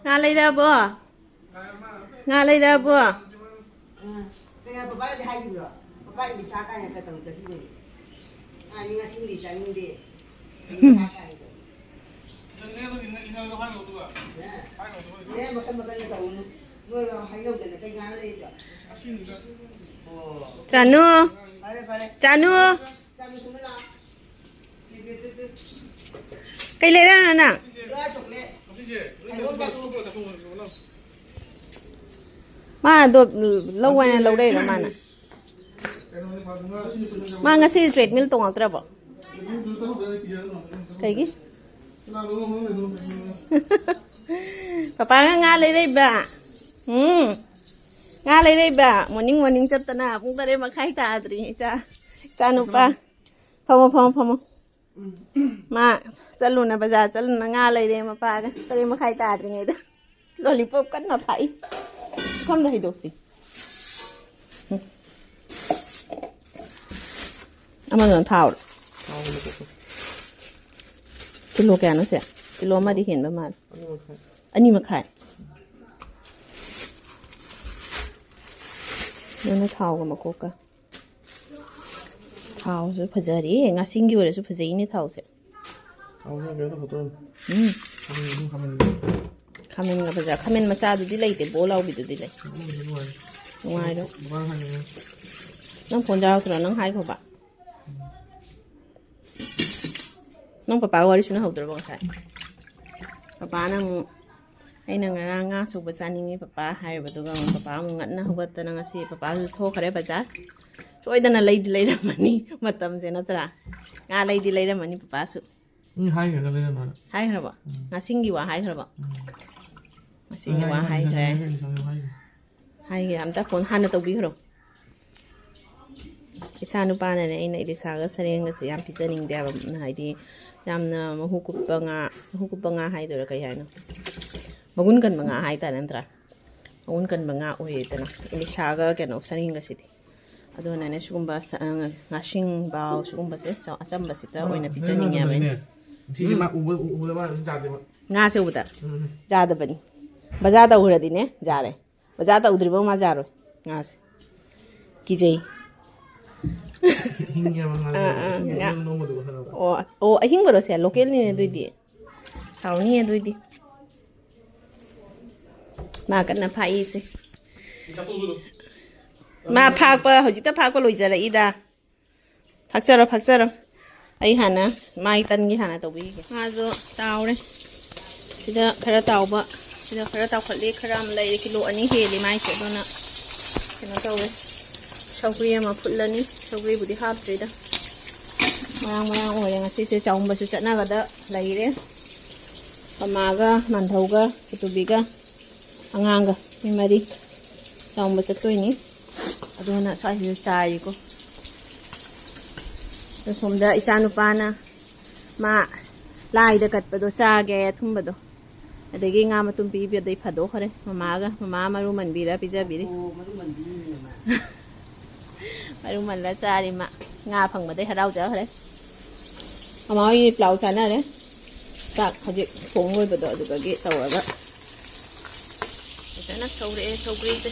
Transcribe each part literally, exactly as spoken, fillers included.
ꯉꯥ ꯂꯩꯔꯛꯑꯕꯣ? ꯉꯥ ꯂꯩꯔꯛꯑꯕꯣ? ꯑ, ꯀꯩꯅꯣ, ꯄꯄꯥꯗꯤ ꯍꯥꯏꯈꯤꯕ꯭ꯔꯣ? ꯄꯄꯥ ꯏꯂꯤꯁꯥ ꯀꯥꯏꯅ ꯀꯩꯗꯧ ꯆꯠꯈꯤꯕꯅꯤ? ꯑ, ꯃꯤ ꯉꯁꯤꯗꯤ ꯆꯥꯅꯤꯡꯗꯦ꯫ ꯏꯂꯤꯁꯥ ꯀꯥꯏꯅ ꯇꯧ꯫ ꯅꯦ, ꯃꯈꯜ ꯃꯈꯜ ꯇꯧꯅꯨ꯫ ꯅꯣꯏ ꯍꯩꯅꯧꯗꯅ ꯀꯩ ꯉꯥ ꯂꯩꯔꯤꯕ? ꯑꯣ꯫ ꯆꯥꯅꯨ꯫ ꯐꯔꯦ, ꯐꯔꯦ꯫ ꯆꯥꯅꯨ꯫ ꯆꯥꯅꯨ, ꯁꯨꯝꯗ ꯂꯥꯛꯑꯣ꯫ ꯀꯩ ꯂꯩꯔꯛꯏꯅꯣ ꯅꯪ? ꯃꯥ ꯑꯗꯣ ꯂꯧ ꯍꯥꯏꯅ ꯂꯧꯔꯛꯏꯔꯣ ꯃꯥꯅ? ꯃꯥ ꯉꯁꯤ treadmill ꯇꯣꯡꯉꯛꯇ꯭ꯔꯕꯣ? ꯀꯩꯒꯤ? ꯄꯄꯥꯅ ꯉꯥ ꯂꯩꯔꯛꯏꯕ꯫ ꯎꯝ꯫ ꯉꯥ ꯂꯩꯔꯛꯏꯕ꯫ Morning morning ꯆꯠꯇꯅ ꯄꯨꯡ ꯇꯔꯦꯠ ꯃꯈꯥꯏ ꯇꯥꯗ꯭ꯔꯤ ꯏꯆꯥ, ꯏꯆꯥ ꯅꯨꯄꯥ꯫ ꯐꯝꯃꯣ, ꯐꯝꯃꯣ, ꯐꯝꯃꯣ꯫ ꯃꯥ ꯆꯠꯂꯨꯅ, ꯕꯖꯥꯔ ꯆꯠꯂꯨꯅ ꯉꯥ ꯂꯩꯔꯦ ꯃꯄꯥꯒ꯫ ꯇꯔꯦꯠ ꯃꯈꯥꯏ ꯇꯥꯗ꯭ꯔꯤꯉꯩꯗ꯫ Lollipop ꯀꯟꯅ ꯐꯥꯛꯏ꯫ ꯄꯨꯈꯝꯗ ꯍꯩꯗꯣꯛꯁꯤ꯫ ꯎꯝ꯫ ꯑꯃꯗꯨꯅ ꯊꯥꯎꯔꯣ? ꯀꯤꯂꯣ ꯀꯌꯥꯅꯣ ꯁꯦ? ꯀꯤꯂꯣ ꯑꯃꯗꯤ ꯍꯦꯟꯕ ꯃꯥꯜꯂꯦ꯫ ꯑꯅꯤ ꯃꯈꯥꯏ꯫ ꯑꯅꯤ ꯃꯈꯥꯏ꯫ ꯑꯗꯨꯅ ꯊꯥꯎꯒ ꯃꯀꯣꯛꯀ꯫ ꯊꯥꯎꯁꯨ ꯐꯖꯔꯦ꯫ ꯉꯥꯁꯤꯡꯒꯤ ꯑꯣꯏꯔꯁꯨ ꯐꯖꯩꯅꯦ ꯊꯥꯎꯁꯦ꯫ ꯊꯥꯎꯁꯦ ꯀꯩꯅꯣ ꯇꯧꯊꯣꯛꯇꯣꯏꯅꯤ꯫ ꯎꯝ꯫ ꯈꯥꯃꯦꯟ ꯑꯗꯨꯝ ꯈꯥꯃꯦꯟ꯫ ꯈꯥꯃꯦꯟꯒ ꯐꯖ-, ꯈꯥꯃꯦꯟ ꯃꯆꯥꯗꯨꯗꯤ ꯂꯩꯇꯦ, ꯕꯣ ꯂꯥꯎꯕꯤꯗꯨꯗꯤ ꯂꯩ꯫ ꯑꯗꯨꯝ ꯅꯨꯡꯉꯥꯏꯔꯦ꯫ ꯅꯨꯡꯉꯥꯏꯔꯣ꯫ ꯕꯕꯥ ꯍꯥꯏꯅꯤꯡꯉꯦ꯫ ꯅꯪ ꯐꯣꯟ ꯌꯥꯎꯔꯛꯇ꯭ꯔꯣ? ꯅꯪ ꯍꯥꯏꯈ꯭ꯔꯣꯕ꯫ ꯅꯪ ꯄꯄꯥꯒ ꯋꯥꯔꯤ ꯁꯥꯟꯅꯍꯧꯗ꯭ꯔꯕꯣ ꯉꯁꯥꯏ? ꯄꯄꯥꯅ ꯑꯃꯨꯛ, ꯑꯩꯅ ꯉꯔꯥꯡ ꯉꯥ ꯑꯆꯧꯕ ꯆꯥꯅꯤꯡꯉꯤ ꯄꯄꯥ ꯍꯥꯏꯕꯗꯨꯒ ꯑꯃꯨꯛ ꯄꯄꯥ ꯑꯃꯨꯛ ꯉꯟꯅ ꯍꯧꯒꯠꯇꯅ ꯉꯁꯤ ꯄꯄꯥꯁꯨ ꯊꯣꯛꯈ꯭ꯔꯦ ꯕꯖꯥꯔ꯫ ꯁꯣꯏꯗꯅ ꯂꯩꯗꯤ ꯂꯩꯔꯝꯃꯅꯤ ꯃꯇꯝꯁꯦ ꯅꯠꯇ꯭ꯔꯥ? ꯉꯥ ꯂꯩꯗꯤ ꯂꯩꯔꯝꯃꯅꯤ ꯄꯄꯥꯁꯨ꯫ ꯃꯤ ꯍꯥꯏꯈ꯭ꯔꯒ ꯂꯩꯔꯝꯃꯅꯤ꯫ ꯍꯥꯏꯈ꯭ꯔꯕꯣ? ꯎꯝ꯫ ꯉꯥꯁꯤꯡꯒꯤ ꯋꯥ ꯍꯥꯏꯈ꯭ꯔꯕꯣ? ꯎꯝ꯫ ꯉꯥꯁꯤꯡꯒꯤ ꯋꯥ ꯍꯥꯏꯈ꯭ꯔꯦ꯫ ꯍꯥꯏꯈ꯭ꯔꯦ꯫ ꯍꯥꯏꯒꯦ, ꯑꯝꯇ ꯐꯣꯟ ꯍꯥꯟꯅ ꯇꯧꯕꯤꯈ꯭ꯔꯣ꯫ ꯏꯆꯥ ꯅꯨꯄꯥꯅꯅꯦ, ꯑꯩꯅ ꯏꯂꯤꯁꯥꯒ ꯁꯔꯦꯡꯒꯁꯦ ꯌꯥꯝ ꯄꯤꯖꯅꯤꯡꯗꯦ ꯍꯥꯏꯕ, ꯍꯥꯏꯗꯤ ꯌꯥꯝꯅ ꯃꯍꯨ ꯀꯨꯞꯄ ꯉꯥ, ꯃꯍꯨ ꯀꯨꯞꯄ ꯉꯥ ꯍꯥꯏꯗꯣꯏꯔꯥ ꯀꯩ ꯍꯥꯏꯅꯣ, ꯃꯒꯨꯟ ꯀꯟꯕ ꯉꯥ ꯍꯥꯏꯇꯥꯔꯦ ꯅꯠꯇ꯭ꯔꯥ? ꯃꯒꯨꯟ ꯀꯟꯕ ꯉꯥ ꯑꯣꯏꯌꯦꯗꯅ ꯏꯂꯤꯁꯥꯒ ꯀꯩꯅꯣ ꯁꯔꯦꯡꯒꯁꯤꯗꯤ꯫ ꯑꯗꯨꯅꯅꯦ ꯁꯤꯒꯨꯝꯕ ꯁ-, ꯑ, ꯉꯥꯁꯤꯡ ꯕꯥꯎ ꯁꯤꯒꯨꯝꯕꯁꯦ ꯆ-, ꯑꯆꯝꯕꯁꯦ ꯈꯤꯇ ꯑꯣꯏꯅ ꯄꯤꯖꯅꯤꯡꯉꯦ ꯍꯥꯏꯕ ꯑꯩꯅ꯫ ꯁꯤꯁꯦ ꯃꯥ ꯎꯕ, ꯎꯕꯗ ꯃꯥ ꯑꯗꯨꯝ ꯆꯥꯗꯦꯕ꯫ ꯉꯥ ꯑꯆꯧꯕꯗ? ꯎꯝ꯫ ꯆꯥꯗꯕꯅꯤ꯫ ꯕꯖꯥꯔ ꯇꯧꯈ꯭ꯔꯗꯤꯅꯦ ꯌꯥꯔꯦ꯫ ꯕꯖꯥꯔ ꯇꯧꯗ꯭ꯔꯤꯕ ꯃꯥ ꯌꯥꯔꯣꯏ ꯉꯥꯁꯦ꯫ ꯀꯤꯖꯩ꯫ ꯑꯥ, ꯑꯥ, ꯉꯥ꯫ ꯑꯣ, ꯑꯣ, ꯑꯍꯤꯡꯕꯔꯣ ꯁꯦ? ꯂꯣꯀꯦꯜꯅꯤꯅꯦ ꯑꯗꯨꯏꯗꯤ꯫ ꯍꯥꯎꯅꯤ ꯑꯗꯨꯏꯗꯤ꯫ ꯃꯥ ꯀꯟꯅ ꯐꯥꯛꯏꯁꯦ꯫ ꯃꯥ ꯐꯥꯛꯄ, ꯍꯧꯖꯤꯛꯇ ꯐꯥꯛꯄ ꯂꯣꯏꯖꯔꯛꯏꯗ꯫ ꯐꯥꯛꯆꯔꯣ, ꯐꯥꯛꯆꯔꯣ꯫ ꯑꯩ ꯍꯥꯟꯅ ꯃꯥꯏ ꯇꯟꯒꯤ ꯍꯥꯟꯅ ꯇꯧꯕꯤꯒꯦ꯫ ꯉꯥꯁꯨ ꯇꯥꯎꯔꯦ꯫ ꯁꯤꯗ ꯈꯔ ꯇꯥꯎꯕ, ꯁꯤꯗ ꯈꯔ ꯇꯥꯎꯈꯠꯂꯤ, ꯈꯔ ꯑꯃ ꯂꯩꯔꯤ, ꯀꯤꯂꯣ ꯑꯅꯤ ꯍꯦꯜꯂꯤ ꯃꯥꯏꯁꯦ꯫ ꯑꯗꯨꯅ ꯀꯩꯅꯣ ꯇꯧꯔꯦ, ꯁꯧꯒ꯭ꯔꯤ ꯑꯃ ꯐꯨꯠꯂꯅꯤ꯫ ꯁꯧꯒ꯭ꯔꯤꯕꯨꯗꯤ ꯍꯥꯞꯇ꯭ꯔꯤꯗ, ꯃꯔꯥꯡ ꯃꯔꯥꯡ ꯑꯣꯏꯔꯦ ꯉꯁꯤꯁꯦ꯫ ꯆꯥꯎꯝꯕꯁꯨ ꯆꯠꯅꯒꯗ ꯂꯩꯔꯦ꯫ ꯃꯃꯥꯒ ꯃꯥꯟꯙꯧꯒ ꯄꯨꯇꯨꯕꯤꯒ ꯑꯉꯥꯡꯒ ꯃꯤ ꯃꯔꯤ ꯆꯥꯎꯝꯕ ꯆꯠꯇꯣꯏꯅꯤ꯫ ꯑꯗꯨꯅ ꯁ꯭ꯋꯥꯏꯁꯤꯗ ꯆꯥꯏꯔꯤꯀꯣ꯫ ꯑꯗꯣ ꯁꯣꯝꯗ ꯏꯆꯥ ꯅꯨꯄꯥꯅ ꯃꯥ ꯂꯥꯏꯗ ꯀꯠꯄꯗꯣ ꯆꯥꯒꯦ, ꯑꯊꯨꯝꯕꯗꯣ꯫ ꯑꯗꯒꯤ ꯉꯥ ꯃꯇꯨꯝ ꯄꯤꯕꯗꯩ ꯐꯥꯗꯣꯛꯈ꯭ꯔꯦ꯫ ꯃꯃꯥꯒ, ꯃꯃꯥ ꯃꯔꯨ ꯃꯟꯕꯤꯔ ꯄꯤꯖꯕꯤꯔꯤ꯫ ꯑꯣ, ꯃꯔꯨ ꯃꯟꯕꯤꯔꯤꯅꯦ ꯃꯥ꯫ ꯃꯔꯨ ꯃꯜꯂ ꯆꯥꯔꯤ ꯃꯥ꯫ ꯉꯥ ꯐꯪꯕꯗꯩ ꯍꯔꯥꯎꯖꯈ꯭ꯔꯦ꯫ ꯃꯃꯥ ꯍꯣꯏꯒꯤ ꯄ꯭ꯂꯥꯎ ꯆꯥꯅꯔꯦ꯫ ꯆꯥꯛ ꯍꯧꯖꯤꯛ ꯊꯣꯡ ꯂꯣꯏꯕꯗꯣ ꯑꯗꯨꯗꯒꯤ ꯇꯧꯔꯒ꯫ ꯐꯖꯅ ꯁꯧꯔꯛꯑꯦ ꯁꯧꯒ꯭ꯔꯤꯁꯦ꯫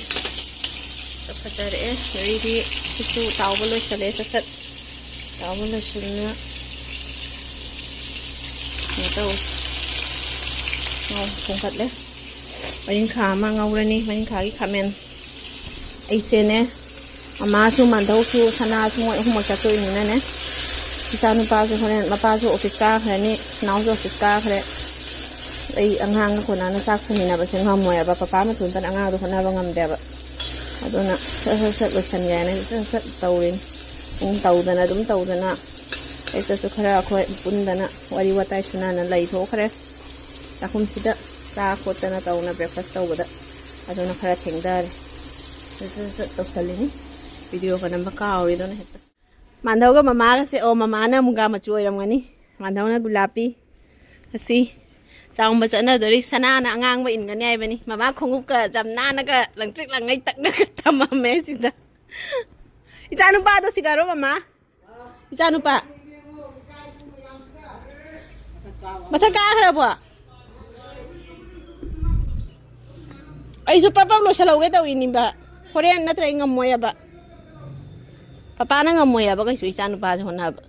ꯐꯖꯔꯛꯑꯦ꯫ ꯑꯗꯩꯗꯤ ꯁꯤꯁꯨ ꯇꯥꯎꯕ ꯂꯣꯏꯁꯜꯂꯦ ꯁꯠ ꯁꯠ꯫ ꯇꯥꯎꯕ ꯂꯣꯏꯁꯤꯟꯅ ꯀꯩꯅꯣ ꯇꯧꯋꯦ꯫ ꯉꯧ ꯊꯣꯡꯒꯠꯂꯦ꯫ ꯃꯔꯤꯡꯈꯥ ꯑꯃ ꯉꯧꯔꯅꯤ꯫ ꯃꯔꯤꯡꯈꯥꯒꯤ ꯈꯥꯃꯦꯟ꯫ ꯑꯩꯁꯦꯅꯦ, ꯃꯃꯥꯁꯨ ꯃꯥꯟꯙꯧꯁꯨ ꯁꯅꯥꯁꯨ ꯃꯣꯏ ꯑꯍꯨꯝꯃꯛ ꯆꯠꯇꯣꯏꯅꯤꯅꯅꯦ, ꯏꯆꯥ ꯅꯨꯄꯥꯁꯨ ꯍꯣꯔꯦꯟ, ꯃꯄꯥꯁꯨ ꯑꯣꯐꯤꯁ ꯀꯥꯈ꯭ꯔꯅꯤ, ꯅꯅꯥꯎꯁꯨ ꯑꯣꯐꯤꯁ ꯀꯥꯈ꯭ꯔꯦ꯫ ꯑꯩ ꯑꯉꯥꯡꯒ ꯀꯣꯟꯅꯅ ꯆꯥꯛ ꯊꯣꯡꯃꯤꯟꯅꯕꯁꯦ ꯉꯝꯃꯣꯏꯕ, ꯄꯄꯥ ꯃꯊꯟꯇꯅ ꯑꯉꯥꯡꯗꯣ ꯍꯣꯠꯅꯕ ꯉꯝꯗꯦꯕ꯫ ꯑꯗꯨꯅ ꯁꯠ ꯁꯠ ꯁꯠ ꯂꯣꯏꯁꯟꯒꯦ ꯍꯥꯏꯅ ꯁꯠ ꯁꯠ ꯇꯧꯔꯤꯅꯤ꯫ ꯑꯗꯨꯝ ꯇꯧꯗꯅ ꯑꯗꯨꯝ ꯇꯧꯗꯅ ꯑꯌꯨꯛꯇꯁꯨ ꯈꯔ ꯑꯩꯈꯣꯏ ꯄꯨꯟꯗꯅ ꯋꯥꯔꯤ ꯋꯥꯇꯥꯏ ꯁꯨꯅꯅ ꯂꯩꯊꯣꯛꯈ꯭ꯔꯦ꯫ ꯆꯥꯛꯈꯨꯝꯁꯤꯗ ꯆꯥ ꯈꯣꯠꯇꯅ ꯇꯧꯅ breakfast ꯇꯧꯕꯗ꯫ ꯑꯗꯨꯅ ꯈꯔ ꯊꯦꯡꯊꯔꯦ꯫ ꯁꯠ ꯁꯠ ꯁꯠ ꯇꯧꯁꯜꯂꯤꯅꯤ꯫ ꯚꯤꯗꯤꯑꯣꯒ ꯅꯝꯕ ꯀꯥꯎꯔꯦ ꯑꯗꯨꯅ ꯍꯦꯛꯇ꯫ ꯃꯥꯟꯙꯧꯒ ꯃꯃꯥꯒꯁꯦ, ꯑꯣ, ꯃꯃꯥꯅ ꯃꯨꯒꯥ ꯃꯆꯨ ꯑꯣꯏꯔꯝꯒꯅꯤ꯫ ꯃꯥꯟꯙꯧꯅ ꯒꯨꯂꯥꯄꯤ꯫ ꯑꯁꯤ ꯆꯥꯎꯝꯕ ꯆꯠꯅꯗꯣꯔꯤ꯫ ꯁꯅꯥꯅ ꯑꯉꯥꯡꯕ ꯏꯟꯒꯅꯤ ꯍꯥꯏꯕꯅꯤ꯫ ꯃꯃꯥ ꯈꯣꯡꯎꯞꯀ ꯖꯝꯅꯥꯅꯒ ꯂꯪꯇ꯭ꯔꯤꯛ ꯂꯪꯉꯩ ꯇꯛꯅꯒ ꯊꯝꯃꯝꯃꯦ ꯁꯤꯗ꯫ ꯏꯆꯥ ꯅꯨꯄꯥꯗꯣ ꯁꯤꯒꯥꯔꯣ ꯃꯃꯥ? ꯏꯆꯥ ꯅꯨꯄꯥ꯫ ꯃꯊꯛ ꯀꯥꯈ꯭ꯔꯕꯣ? ꯑꯩꯁꯨ ꯄꯞ ꯄꯞ ꯂꯣꯏꯁꯤꯜꯍꯧꯒꯦ ꯇꯧꯏꯅꯤꯕ꯫ ꯍꯣꯔꯦꯟ ꯅꯠꯇ꯭ꯔꯗꯤ ꯉꯝꯃꯣꯏꯑꯕ꯫ ꯄꯄꯥꯅ ꯉꯝꯃꯣꯏꯑꯕ ꯀꯩꯁꯨ ꯏꯆꯥ ꯅꯨꯄꯥꯁꯦ ꯍꯣꯠꯅꯕ꯫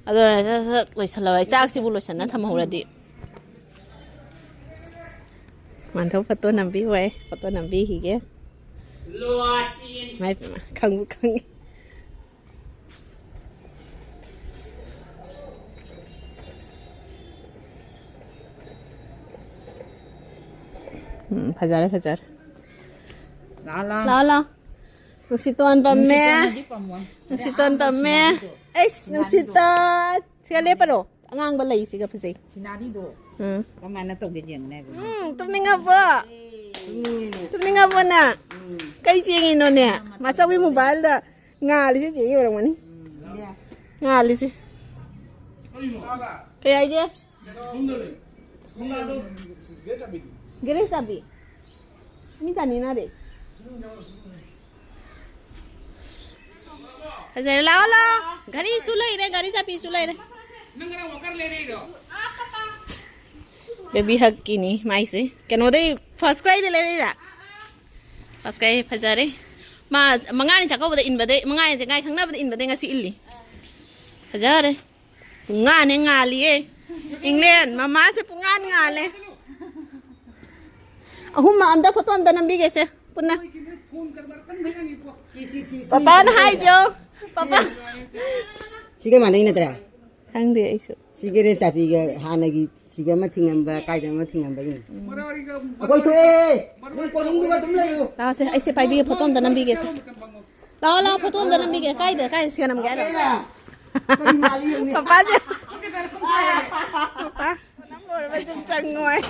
ꯑꯗꯣ ꯁꯠ ꯁꯠ ꯂꯣꯏꯁꯤꯜꯍꯧꯔꯦ꯫ ꯆꯥꯛꯁꯤꯕꯨ ꯂꯣꯏꯁꯤꯟꯅ ꯊꯝꯍꯧꯔꯗꯤ꯫ ꯃꯥꯟꯊꯧ ꯐꯣꯇꯣ ꯅꯝꯕꯤꯌꯨ ꯍꯥꯏ꯫ ꯐꯣꯇꯣ ꯅꯝꯕꯤꯈꯤꯒꯦ꯫ ꯃꯥꯏ ꯄꯦꯝꯃ, ꯈꯪꯕꯨ ꯈꯪꯉꯤ꯫ ꯎꯝ, ꯐꯖꯔꯦ, ꯐꯖꯔꯦ꯫ ꯂꯥꯛꯑꯣ, ꯂꯥꯛꯑꯣ꯫ ꯂꯥꯛꯑꯣ, ꯂꯥꯛꯑꯣ꯫ ꯅꯨꯡꯁꯤꯇꯣꯟ ꯄꯝꯃꯦ꯫ ꯅꯨꯡꯁꯤꯇꯣꯟꯗꯤ ꯄꯝꯃꯣ꯫ ꯅꯨꯡꯁꯤꯇꯣꯟ ꯄꯝꯃꯦ꯫ ꯑꯩꯁ, ꯅꯨꯡꯁꯤꯇꯣꯟ꯫ ꯁꯤꯗ ꯂꯦꯞꯄꯔꯣ? ꯑꯉꯥꯡꯕ ꯂꯩꯁꯤꯒ ꯐꯖꯩ꯫ ꯁꯤꯅꯥꯔꯤꯗꯣ ꯎꯝ꯫ ꯀꯃꯥꯏꯅ ꯇꯧꯒꯦ ꯌꯦꯡꯉꯨꯅꯦ ꯍꯥꯏꯕꯅꯦ꯫ ꯎꯝ, ꯇꯨꯝꯅꯤꯡꯉꯕꯣ? ꯇꯨꯝꯅꯤꯡꯉꯤꯅꯦ꯫ ꯇꯨꯝꯅꯤꯡꯉꯕꯣ ꯅꯪ? ꯎꯝ꯫ ꯀꯩ ꯌꯦꯡꯉꯤꯅꯣꯅꯦ? ꯃꯆꯧꯒꯤ ꯃꯣꯕꯥꯏꯜꯗ ꯉꯥꯜꯂꯤꯁꯦ ꯆꯦꯒꯤ ꯑꯣꯏꯔꯝꯒꯅꯤ꯫ ꯎꯝ꯫ ꯉꯥꯜꯂꯤꯁꯦ꯫ ꯀꯩ ꯍꯥꯏꯒꯦ? ꯒꯦꯔꯦ ꯆꯥꯕꯤ꯫ ꯃꯤ ꯇꯥꯅꯤꯅꯔꯦ꯫ ꯐꯖꯔꯦ, ꯂꯥꯛꯑꯣ, ꯂꯥꯛꯑꯣ꯫ ꯘꯔꯤꯁꯨ ꯂꯩꯔꯦ, ꯘꯔꯤ ꯆꯥꯕꯤꯁꯨ ꯂꯩꯔꯦ꯫ ꯕꯦꯕꯤ ꯍꯛꯀꯤꯅꯤ ꯃꯥꯏꯁꯦ꯫ ꯀꯩꯅꯣꯗꯩ, ꯐꯥꯔꯁ ꯀ꯭ꯔꯥꯏꯗꯩ ꯂꯩꯔꯛꯏꯔꯥ? ꯐꯥꯔꯁ ꯀ꯭ꯔꯥꯏ ꯐꯖꯔꯦ꯫ ꯃꯥ ꯃꯉꯥꯅꯤ ꯆꯥꯛꯀꯧꯕꯗ ꯏꯟꯕꯗꯩ, ꯃꯉꯥꯅꯤ ꯆꯦꯡꯒꯥꯏ ꯈꯪꯅꯕꯗ ꯏꯟꯕꯗꯩ ꯉꯁꯤ ꯏꯜꯂꯤ꯫ ꯐꯖꯔꯦ꯫ ꯄꯨꯡꯉꯥꯟꯅꯦ ꯉꯥꯜꯂꯤꯌꯦ꯫ ꯏꯪꯂꯦꯟ, ꯃꯃꯥꯁꯦ ꯄꯨꯡꯉꯥꯟ ꯉꯥꯜꯂꯦ꯫ ꯑꯍꯨꯝ ꯑꯝꯇ ꯐꯣꯇꯣ ꯑꯝꯇ ꯅꯝꯕꯤꯒꯦꯁꯦ ꯄꯨꯟꯅ꯫ ꯁꯤ, ꯁꯤ, ꯁꯤ, ꯁꯤ꯫ ꯄꯄꯥꯅ ꯍꯥꯏꯖꯣ꯫ ꯄꯄꯥ꯫ ꯁꯤꯒ ꯃꯥꯟꯅꯩ ꯅꯠꯇ꯭ꯔꯥ? ꯈꯪꯗꯦ ꯑꯩꯁꯨ꯫ ꯁꯤꯒ ꯔꯦ ꯆꯥꯄꯤꯒ ꯍꯥꯟꯅꯒꯤ ꯁꯤꯒ ꯑꯃ ꯊꯤꯡꯉꯝꯕ, ꯀꯥꯏꯗ ꯑꯃ ꯊꯤꯡꯉꯝꯕꯒꯤ꯫ ꯑꯩꯈꯣꯏ ꯊꯣꯛꯑꯦ! ꯅꯪ ꯀꯣꯅꯨꯡꯗꯨꯒ ꯑꯗꯨꯝ ꯂꯩꯌꯨ꯫ ꯂꯥꯛꯑꯣꯁꯦ, ꯑꯩꯁꯦ ꯄꯥꯏꯕꯤꯒꯦ, ꯐꯣꯇꯣ ꯑꯝꯇ ꯅꯝꯕꯤꯒꯦꯁꯦ꯫ ꯂꯥꯛꯑꯣ, ꯂꯥꯛꯑꯣ, ꯐꯣꯇꯣ ꯑꯝꯇ ꯅꯝꯕꯤꯒꯦ꯫ ꯀꯥꯏꯗ, ꯀꯥꯏꯗ ꯁꯤꯒ ꯅꯝꯒꯦ ꯍꯥꯏꯅꯣ? ꯀꯔꯤ ꯃꯥꯜꯂꯤ ꯌꯦꯡꯉꯨꯅꯦ꯫ ꯄꯄꯥꯁꯦ꯫ ꯄꯄꯥ, ꯅꯪ ꯂꯣꯏꯔꯕ ꯁꯨꯝ ꯆꯪꯉꯣꯏ꯫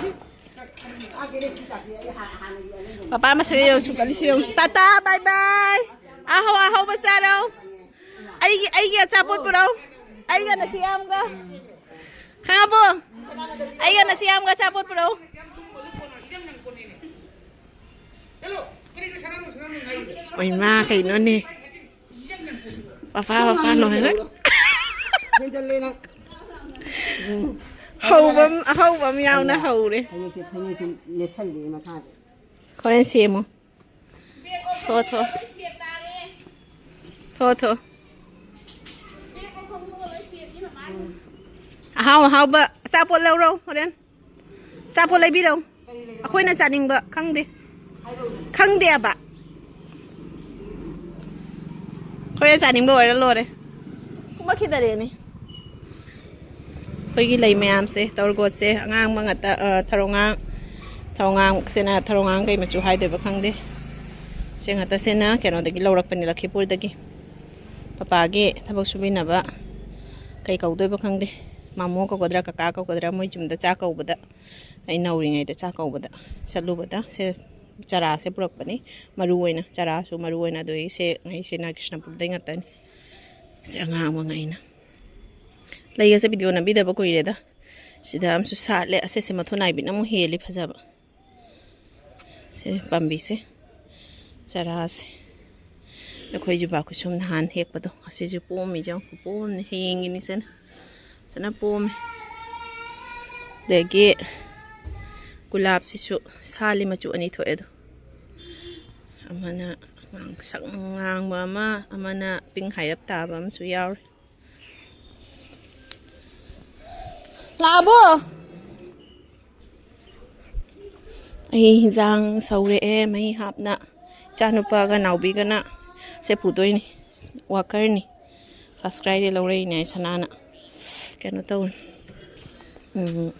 ꯄꯄꯥ ꯃꯁꯛ ꯌꯦꯡꯉꯨ, ꯁꯨꯝ ꯀꯜꯂꯤꯁꯦ ꯌꯦꯡꯉꯨ꯫ Tata, bye bye꯫ ꯑꯍꯧ ꯑꯍꯧꯕ ꯆꯥꯔꯣ꯫ ꯑꯩꯒꯤ, ꯑꯩꯒꯤ ꯑꯆꯥꯄꯣꯠ ꯄꯨꯔꯛꯎ꯫ ꯑꯩꯒ ꯅꯆꯦ ꯌꯥꯝꯒ꯫ ꯈꯪꯉꯕꯣ? ꯑꯩꯒ ꯅꯆꯦ ꯌꯥꯝꯒ ꯑꯆꯥꯄꯣꯠ ꯄꯨꯔꯛꯎ꯫ ꯑꯣꯏꯃꯥ, ꯀꯩꯅꯣꯅꯦ? ꯄꯄꯥ, ꯄꯄꯥ ꯅꯣꯏ꯫ ꯍꯦꯟꯖꯜꯂꯦ ꯅꯪ꯫ ꯎꯝ꯫ ꯍꯧꯕꯝ-, ꯑꯍꯧꯕꯝ ꯌꯥꯎꯅ ꯍꯧꯔꯦ꯫ ꯐꯅꯦꯛꯁꯦ, ꯐꯅꯦꯛꯁꯦ ꯂꯦꯠꯁꯜꯂꯦ ꯃꯈꯥꯗ꯫ ꯍꯣꯔꯦꯟ ꯁꯦꯝꯃꯣ꯫ ꯊꯣ, ꯊꯣ꯫ ꯊꯣ, ꯊꯣ꯫ ꯑꯍꯥꯎ ꯑꯍꯥꯎꯕ ꯑꯆꯥꯄꯣꯠ ꯂꯧꯔꯣ ꯍꯣꯔꯦꯟ꯫ ꯑꯆꯥꯄꯣꯠ ꯂꯩꯕꯤꯔꯛꯎ꯫ ꯑꯩꯈꯣꯏꯅ ꯆꯥꯅꯤꯡꯕ ꯈꯪꯗꯦ꯫ ꯈꯪꯗꯦꯕ꯫ ꯑꯩꯈꯣꯏꯅ ꯆꯥꯅꯤꯡꯕ ꯑꯣꯏꯔ ꯂꯣꯏꯔꯦ꯫ ꯀꯨꯝꯃꯛꯈꯤꯗꯔꯦꯅꯦ꯫ ꯑꯩꯈꯣꯏꯒꯤ ꯂꯩ ꯃꯌꯥꯝꯁꯦ, ꯇꯣꯔꯒꯣꯠꯁꯦ, ꯑꯉꯥꯡꯕ ꯉꯥꯛꯇ, ꯑ, ꯊꯔꯣꯉꯥꯡ, ꯊꯔꯣꯉꯥꯡꯁꯤꯅ, ꯊꯔꯣꯉꯥꯡ ꯀꯩ ꯃꯆꯨ ꯍꯥꯏꯗꯣꯏꯕ ꯈꯪꯗꯦ꯫ ꯁꯤ ꯉꯥꯛꯇꯁꯤꯅ ꯀꯩꯅꯣꯗꯒꯤ ꯂꯧꯔꯛꯄꯅꯤ, ꯂꯛꯈꯤꯄꯨꯔꯗꯒꯤ꯫ ꯄꯄꯥꯒꯤ ꯊꯕꯛ ꯁꯨꯃꯤꯟꯅꯕ ꯀꯩ ꯀꯧꯗꯣꯏꯕ ꯈꯪꯗꯦ, ꯃꯥꯃꯣ ꯀꯧꯒꯗ꯭ꯔꯥ, ꯀꯀꯥ ꯀꯧꯒꯗ꯭ꯔꯥ, ꯃꯣꯏ ꯌꯨꯝꯗ ꯆꯥꯛ ꯀꯧꯕꯗ, ꯑꯩ ꯅꯧꯔꯤꯉꯩꯗ ꯆꯥꯛ ꯀꯧꯕꯗ ꯆꯠꯂꯨꯕꯗ ꯁꯦ ꯆꯔꯥꯁꯦ ꯄꯨꯔꯛꯄꯅꯤ꯫ ꯃꯔꯨ ꯑꯣꯏꯅ ꯆꯔꯥꯁꯨ ꯃꯔꯨ ꯑꯣꯏꯅ, ꯑꯗꯨꯒꯤ ꯁꯦ ꯉꯩꯁꯤꯅ ꯀ꯭ꯔꯤꯁꯅꯄꯨꯔꯗꯩ ꯉꯥꯛꯇꯅꯤ꯫ ꯁꯤ ꯑꯉꯥꯡꯕ ꯉꯩꯅ꯫ ꯂꯩꯒꯁꯦ ꯚꯤꯗꯤꯑꯣ ꯅꯝꯕꯤꯗꯕ ꯀꯨꯏꯔꯦꯗ꯫ ꯁꯤꯗ ꯑꯃꯁꯨ ꯁꯥꯠꯂꯦ꯫ ꯑꯁꯤꯁꯦ ꯃꯊꯣꯟ ꯅꯥꯏꯕꯤꯅ ꯑꯃꯨꯛ ꯍꯦꯜꯂꯤ ꯐꯖꯕ꯫ ꯁꯦ ꯄꯥꯝꯕꯤꯁꯦ, ꯆꯔꯥꯁꯦ꯫ ꯑꯩꯈꯣꯏ ꯖꯨꯕꯥ ꯀꯨꯁꯨꯝ ꯅꯍꯥꯟ ꯍꯦꯛꯄꯗꯣ, ꯑꯁꯤꯁꯨ ꯄꯣꯝꯃꯤꯁꯦ ꯌꯦꯡꯉꯨ, ꯄꯣꯝꯅꯤ꯫ ꯍꯌꯦꯡꯒꯤꯅꯤ ꯁꯤꯅ꯫ ꯐꯖꯅ ꯄꯣꯝꯃꯦ꯫ ꯑꯗꯒꯤ ꯒꯨꯂꯥꯞꯁꯤꯁꯨ ꯁꯥꯠꯂꯤ, ꯃꯆꯨ ꯑꯅꯤ ꯊꯣꯛꯑꯦ ꯑꯗꯣ꯫ ꯑꯃꯅ ꯉꯥꯡꯁꯪ ꯉꯥꯡꯕ ꯑꯃ, ꯑꯃꯅ ꯄꯤꯡ ꯍꯥꯏꯔꯞ ꯇꯥꯕ ꯑꯃꯁꯨ ꯌꯥꯎꯔꯤ꯫ ꯂꯥꯛꯑꯕꯣ? ꯑꯩ ꯍꯤꯟꯖꯥꯡ ꯁꯧꯔꯛꯑꯦ ꯃꯩ ꯍꯥꯞꯅ꯫ ꯏꯆꯥꯅꯨꯄꯥꯒ ꯅꯥꯎꯕꯤꯒꯅ ꯁꯦ ꯄꯨꯗꯣꯏꯅꯤ꯫ ꯋꯥꯀꯔꯅꯤ꯫ ꯐꯥꯔꯁ ꯀ꯭ꯔꯥꯏꯗꯩ ꯂꯧꯔꯛꯏꯅꯦ ꯑꯩ ꯁꯅꯥꯅ꯫ ꯀꯩꯅꯣ ꯇꯧꯔꯦ꯫ ꯎꯝ,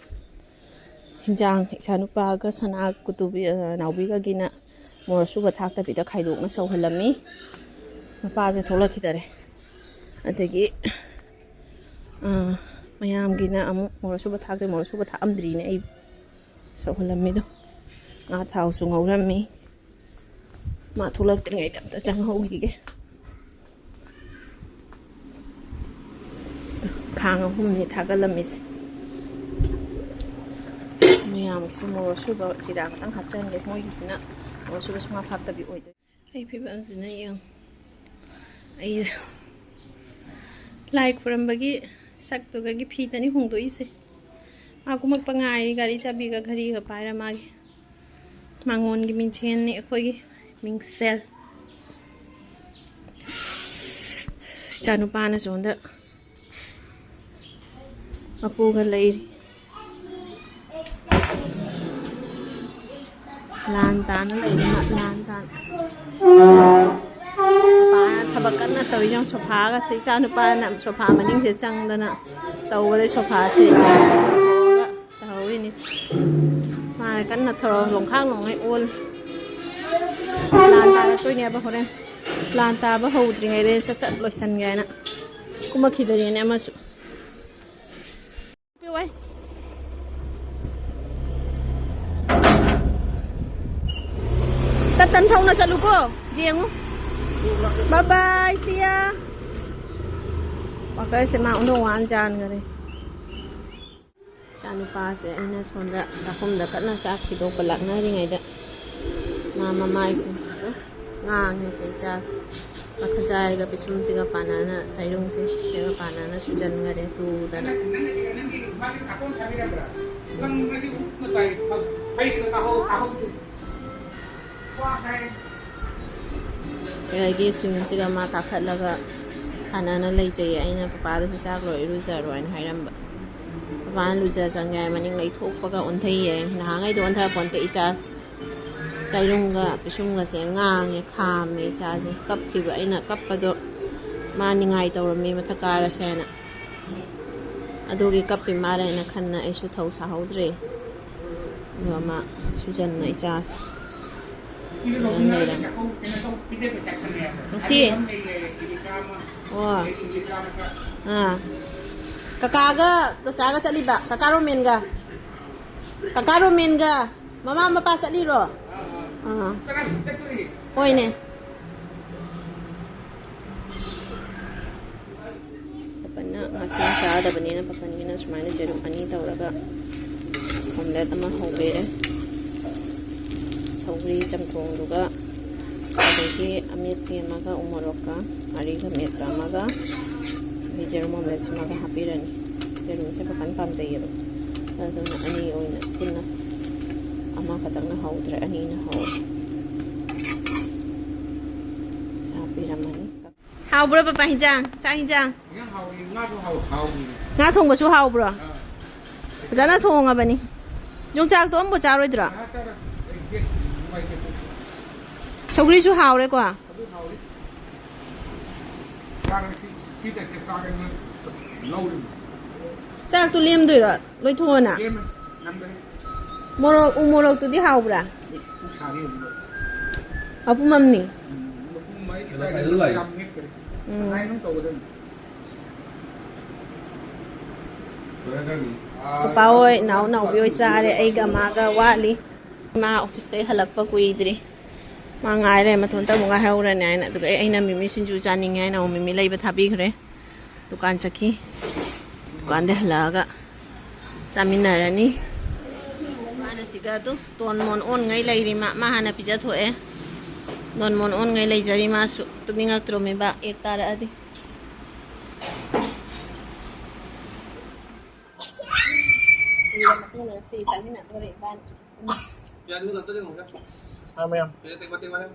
ꯍꯤꯟꯖꯥꯡ ꯏꯆꯥꯅꯨꯄꯥꯒ ꯁꯅꯥ ꯀꯨꯇꯨꯕꯤ, ꯑ, ꯅꯥꯎꯕꯤꯒꯒꯤꯅ ꯃꯣꯔꯣꯛ ꯑꯁꯨꯕ ꯊꯥꯛꯇꯕꯤꯗ ꯈꯥꯏꯗꯣꯛꯅ ꯁꯧꯍꯜꯂꯝꯃꯤ꯫ ꯃꯄꯥꯁꯦ ꯊꯣꯛꯂꯛꯈꯤꯗꯔꯦ꯫ ꯑꯗꯒꯤ, ꯑ, ꯃꯌꯥꯝꯒꯤꯅ ꯑꯃꯨꯛ ꯃꯣꯔꯣꯛ ꯑꯁꯨꯕ ꯊꯥꯛꯇꯦ, ꯃꯣꯔꯣꯛ ꯑꯁꯨꯕ ꯊꯥꯛꯑꯝꯗ꯭ꯔꯤꯅꯦ ꯑꯩ ꯁꯧꯍꯜꯂꯝꯃꯤꯗꯣ꯫ ꯉꯥ ꯊꯥꯎꯁꯨ ꯉꯧꯔꯝꯃꯤ꯫ ꯃꯥ ꯊꯣꯛꯂꯛꯇ꯭ꯔꯤꯉꯩꯗ ꯑꯝꯇ ꯆꯪꯍꯧꯈꯤꯒꯦ꯫ ꯈꯥꯡ ꯑꯍꯨꯝꯅꯤ ꯊꯥꯒꯠꯂꯝꯃꯤꯁꯦ꯫ ꯃꯌꯥꯝꯒꯤꯁꯨ ꯃꯣꯔꯣꯛ ꯑꯁꯨꯕ ꯖꯤꯔꯥ ꯈꯛꯇꯪ ꯍꯥꯞꯆꯟꯒꯦ꯫ ꯃꯣꯏꯒꯤꯁꯤꯅ ꯃꯣꯔꯣꯛ ꯑꯁꯨꯕ ꯁꯨꯡꯍꯥꯞ ꯍꯥꯞꯇꯕꯤ ꯑꯣꯏꯗꯣꯏ꯫ ꯑꯩ ꯐꯤꯕꯝꯁꯤꯅ ꯌꯦꯡꯉꯨ꯫ ꯑꯩ ꯂꯥꯏ ꯈꯨꯔꯝꯕꯒꯤ ꯁꯛꯇꯨꯒꯒꯤ ꯐꯤꯗꯅꯤ ꯍꯣꯡꯗꯣꯛꯏꯁꯦ꯫ ꯃꯥ ꯀꯨꯝꯃꯛꯄ ꯉꯥꯏꯔꯤ, ꯒꯥꯔꯤ ꯆꯥꯕꯤꯒ ꯘꯔꯤꯒ ꯄꯥꯏꯔ ꯃꯥꯒꯤ꯫ ꯃꯉꯣꯟꯒꯤ ꯃꯤꯡꯁꯦꯜꯅꯤ ꯑꯩꯈꯣꯏꯒꯤ ꯃꯤꯡꯁꯦꯜ꯫ ꯏꯆꯥꯅꯨꯄꯥꯅ ꯁꯣꯝꯗ ꯃꯄꯨꯒ ꯂꯩꯔꯤ꯫ ꯂꯥꯟ ꯇꯥꯅ ꯂꯩꯔꯤ ꯃꯥ, ꯂꯥꯟ ꯇꯥꯅ꯫ ꯃꯄꯥꯅ ꯊꯕꯛ ꯀꯟꯅ ꯇꯧꯔꯤ꯫ ꯌꯦꯡꯉꯨ, ꯁꯣꯐꯥꯒꯁꯦ ꯏꯆꯥ ꯅꯨꯄꯥꯅ ꯁꯣꯐꯥ ꯃꯅꯤꯡꯁꯦ ꯆꯪꯗꯅ ꯇꯧꯕꯗꯩ ꯁꯣꯐꯥꯁꯦ ꯇꯧꯍꯧꯔꯤꯅꯤ꯫ ꯃꯥꯅ ꯀꯟꯅ ꯊꯧꯔ ꯂꯣꯡꯈꯥꯛ ꯂꯣꯡꯉꯩ ꯑꯣꯜꯂꯤ꯫ ꯂꯥꯟ ꯇꯥꯔꯛꯇꯣꯏꯅꯦꯕ ꯍꯣꯔꯦꯟ꯫ ꯂꯥꯟ ꯇꯥꯕ ꯍꯧꯗ꯭ꯔꯤꯉꯩꯗ ꯁꯠ ꯁꯠ ꯂꯣꯏꯁꯟꯒꯦ ꯍꯥꯏꯅ ꯀꯨꯝꯃꯛꯈꯤꯗꯣꯏꯅꯦ ꯑꯃꯁꯨ꯫ ꯄꯤꯌꯨ ꯑꯩ꯫ ꯇꯞ ꯇꯞ ꯊꯧꯅ ꯆꯠꯂꯨꯀꯣ꯫ ꯌꯦꯡꯉꯨ꯫ Bye bye, see ya꯫ ꯋꯥꯀꯔꯁꯦ ꯃꯥ ꯑꯣꯟꯊꯣꯛ ꯋꯥꯅ ꯆꯥꯟꯈꯔꯦ꯫ ꯏꯆꯥꯅꯨꯄꯥꯁꯦ ꯑꯩꯅ ꯁꯣꯝꯗ ꯆꯥꯛꯈꯨꯝꯗ ꯀꯟꯅ ꯆꯥꯛ ꯊꯤꯗꯣꯛꯄ ꯂꯥꯛꯅꯔꯤꯉꯩꯗ ꯃꯥ ꯃꯃꯥꯏꯁꯦ ꯑꯗꯨꯝ ꯉꯥꯡꯉꯦ ꯁꯦ ꯏꯆꯥꯁꯦ꯫ ꯃꯈꯖꯥꯏꯒ ꯄꯤꯁꯨꯝꯁꯤꯒ ꯄꯥꯟꯅꯅ, ꯆꯩꯔꯨꯡꯁꯦ ꯁꯤꯒ ꯄꯥꯟꯅꯅ ꯁꯨꯖꯟꯈꯔꯦ ꯇꯨꯗꯅ꯫ ꯁꯦ ꯑꯩꯒꯤ ꯁ꯭ꯋꯤꯡꯁꯤꯒ ꯃꯥ ꯀꯥꯈꯠꯂꯒ ꯁꯥꯟꯅꯅ ꯂꯩꯖꯩꯌꯦ꯫ ꯑꯩꯅ ꯄꯄꯥꯗꯁꯨ ꯆꯥꯛ ꯂꯣꯏꯔ ꯏꯔꯨꯖꯔꯣ ꯍꯥꯏꯅ ꯍꯥꯏꯔꯝꯕ꯫ ꯄꯄꯥꯅ ꯂꯨꯖ ꯆꯪꯒꯦ ꯍꯥꯏ ꯃꯅꯤꯡ ꯂꯩꯊꯣꯛꯄꯒ ꯑꯣꯟꯊꯩꯌꯦ꯫ ꯅꯍꯥꯟꯉꯩꯗꯤ ꯑꯣꯟꯊ ꯄꯣꯟꯇꯦ ꯏꯆꯥꯁꯦ꯫ ꯆꯩꯔꯨꯡꯒ ꯄꯤꯁꯨꯝꯒꯁꯦ ꯉꯥꯡꯉꯦ, ꯈꯥꯝꯃꯦ ꯏꯆꯥꯁꯦ꯫ ꯀꯞꯈꯤꯕ, ꯑꯩꯅ ꯀꯞꯄꯗꯣ ꯃꯥ ꯅꯤꯡꯉꯥꯏ ꯇꯧꯔꯝꯃꯦ ꯃꯊꯛ ꯀꯥꯔꯁꯦꯅ꯫ ꯑꯗꯨꯒꯤ ꯀꯞꯄꯤ ꯃꯥꯜꯂꯦꯅ ꯈꯟꯅ ꯑꯩꯁꯨ ꯊꯧ ꯁꯥꯍꯧꯗ꯭ꯔꯦ꯫ ꯑꯗꯨꯒ ꯃꯥ ꯁꯨꯖꯟꯅ ꯏꯆꯥꯁꯦ ꯁꯨꯖꯟ ꯂꯩꯔꯝꯃꯦ꯫ ꯉꯁꯤ? ꯑꯣ꯫ ꯑꯥ꯫ ꯀꯀꯥꯒ ꯇꯣꯆꯥꯒ ꯆꯠꯂꯤꯕ? ꯀꯀꯥ ꯔꯣꯃꯦꯟꯒ? ꯀꯀꯥ ꯔꯣꯃꯦꯟꯒ ꯃꯃꯥ ꯃꯄꯥ ꯆꯠꯂꯤꯔꯣ? ꯑꯥ꯫ ꯍꯣꯏꯅꯦ꯫ ꯄꯄꯟꯅ ꯃꯁꯤꯡ ꯆꯥꯗꯕꯅꯤꯅ ꯄꯄꯟꯒꯤꯅ ꯁꯨꯃꯥꯏꯅ ꯌꯦꯔꯨꯝ ꯑꯅꯤ ꯇꯧꯔꯒ omelette ꯑꯃ ꯍꯧꯕꯤꯔꯦ꯫ ꯁꯧꯒ꯭ꯔꯤ ꯆꯝꯊꯣꯡꯗꯨꯒ ꯑꯗꯒꯤ ꯑꯃꯦꯠꯄꯤ ꯑꯃꯒ, ꯎꯃꯣꯔꯣꯛꯀ ꯉꯥꯔꯤꯒ ꯃꯦꯠꯄ ꯑꯃꯒ, ꯑꯗꯩ ꯌꯦꯔꯨꯝ omelette ꯁꯤꯃꯒ ꯍꯥꯞꯄꯤꯔꯅꯤ꯫ ꯌꯦꯔꯨꯝꯁꯦ ꯄꯄꯟ ꯄꯥꯝꯖꯩꯌꯦꯕ, ꯑꯗꯨꯅ ꯑꯅꯤ ꯑꯣꯏꯅ ꯄꯨꯟꯅ ꯑꯃꯈꯛꯇꯪꯅ ꯍꯧꯗ꯭ꯔꯦ, ꯑꯅꯤꯅ ꯍꯧꯔꯦ꯫ ꯆꯥꯛ ꯄꯤꯔꯝꯃꯅꯤ꯫ ꯍꯥꯎꯕ꯭ꯔꯣ ꯄꯄꯥ ꯍꯤꯟꯖꯥꯡ? ꯆꯥꯛ ꯍꯤꯟꯖꯥꯡ? ꯌꯥꯝ ꯍꯥꯎꯏ, ꯉꯥꯁꯨ ꯍꯥꯎ-, ꯍꯥꯎꯏ꯫ ꯉꯥ ꯊꯣꯡꯕꯁꯨ ꯍꯥꯎꯕ꯭ꯔꯣ? ꯑꯥ꯫ ꯐꯖꯅ ꯊꯣꯡꯉꯕꯅꯤ꯫ ꯌꯣꯡꯆꯥꯛꯇꯣ ꯑꯝꯕꯨ ꯆꯥꯔꯣꯏꯗ꯭ꯔꯣ? ꯉꯥ ꯆꯥꯔ-, ꯑꯩ ꯗꯦꯠ ꯅꯨꯡꯉꯥꯏꯇꯦ꯫ ꯁꯧꯒ꯭ꯔꯤꯁꯨ ꯍꯥꯎꯔꯦꯀꯣ? ꯑꯗꯨ ꯍꯥꯎꯏ꯫ ꯆꯥꯔ ꯁꯤ, ꯁꯤ ꯇꯁꯦ ꯆꯥꯔꯒ ꯂꯧꯔꯤꯅꯤ꯫ ꯆꯥꯛꯇꯣ ꯂꯦꯝꯗꯣꯏꯔꯣ? ꯂꯣꯏꯊꯣꯛꯑꯣꯅ? ꯂꯦꯝꯃꯦ, ꯅꯪꯗ꯭ꯔꯦ꯫ ꯃꯣꯔꯣꯛ, ꯎ ꯃꯣꯔꯣꯛꯇꯨꯗꯤ ꯍꯥꯎꯕ꯭ꯔꯥ? ꯏꯁ, ꯄꯨꯛ ꯁꯥꯔꯤ ꯍꯧꯖꯤꯛ꯫ ꯃꯄꯨꯝ ꯑꯃꯅꯤ꯫ ꯎꯝ, ꯃꯄꯨꯝ ꯃꯔꯤ ꯀꯩꯅꯣ ꯁ꯭ꯋꯥꯏꯗ ꯂꯨꯄꯥ ꯂꯨꯄꯥ ꯌꯥꯝ ꯅꯦꯛꯇ꯭ꯔꯦ꯫ ꯎꯝ꯫ ꯑꯗꯨꯃꯥꯏꯅ ꯑꯗꯨꯝ ꯇꯧꯒꯗꯕꯅꯤ꯫ ꯄꯄꯥ ꯍꯣꯏ, ꯅꯥꯎ ꯅꯥꯎꯕꯤ ꯍꯣꯏ ꯆꯥꯔꯦ, ꯑꯩꯒ ꯃꯥꯒ ꯋꯥꯠꯂꯤ꯫ ꯃꯥ ꯑꯣꯐꯤꯁꯇꯩ ꯍꯜꯂꯛꯄ ꯀꯨꯏꯗ꯭ꯔꯤ꯫ ꯃꯥ ꯉꯥꯏꯔꯦ, ꯃꯇꯣꯟꯇ ꯑꯃꯨꯛ ꯉꯥꯏꯍꯧꯔꯅꯤ ꯍꯥꯏꯅ꯫ ꯑꯗꯨꯒ ꯑꯩ, ꯑꯩꯅ ꯃꯤꯃꯤ ꯁꯤꯡꯖꯨ ꯆꯥꯅꯤꯡꯉꯦ ꯍꯥꯏꯅ ꯑꯃꯨꯛ ꯃꯤꯃꯤ ꯂꯩꯕ ꯊꯥꯕꯤꯈ꯭ꯔꯦ꯫ ꯗꯨꯀꯥꯟ ꯆꯠꯈꯤ꯫ ꯗꯨꯀꯥꯟꯗꯩ ꯍꯜꯂꯛꯑꯒ ꯆꯥꯃꯤꯟꯅꯔꯅꯤ꯫ ꯃꯥꯅ ꯁꯤꯒ ꯑꯗꯨꯝ ꯇꯣꯟ ꯃꯣꯟ ꯑꯣꯟꯉꯩ ꯂꯩꯔꯤ꯫ ꯃꯥ, ꯃꯥ ꯍꯥꯟꯅ ꯄꯤꯖꯊꯣꯛꯑꯦ꯫ ꯇꯣꯟ ꯃꯣꯟ ꯑꯣꯟꯉꯩ ꯂꯩꯖꯔꯤ꯫ ꯃꯥꯁꯨ ꯇꯨꯝꯅꯤꯡꯉꯛꯇ꯭ꯔꯣꯃꯤꯕ, ꯑꯦꯛ ꯇꯥꯔꯛꯑꯗꯤ꯫ ꯀꯨꯏꯔ ꯃꯇꯨꯡꯗ ꯉꯁꯤ ꯆꯥꯃꯤꯟꯅꯗꯣꯔꯦ ꯏꯕꯥꯅꯤ꯫ ꯄꯤꯌꯥꯖ ꯃꯨꯛ ꯗꯛꯇ ꯌꯦꯡꯉꯨꯁꯦ꯫ ꯍꯥꯎ, ꯃꯌꯥꯝ꯫ ꯄꯤꯌꯥꯖ ꯇꯦꯛꯄ ꯇꯦꯛꯄ ꯍꯦ꯫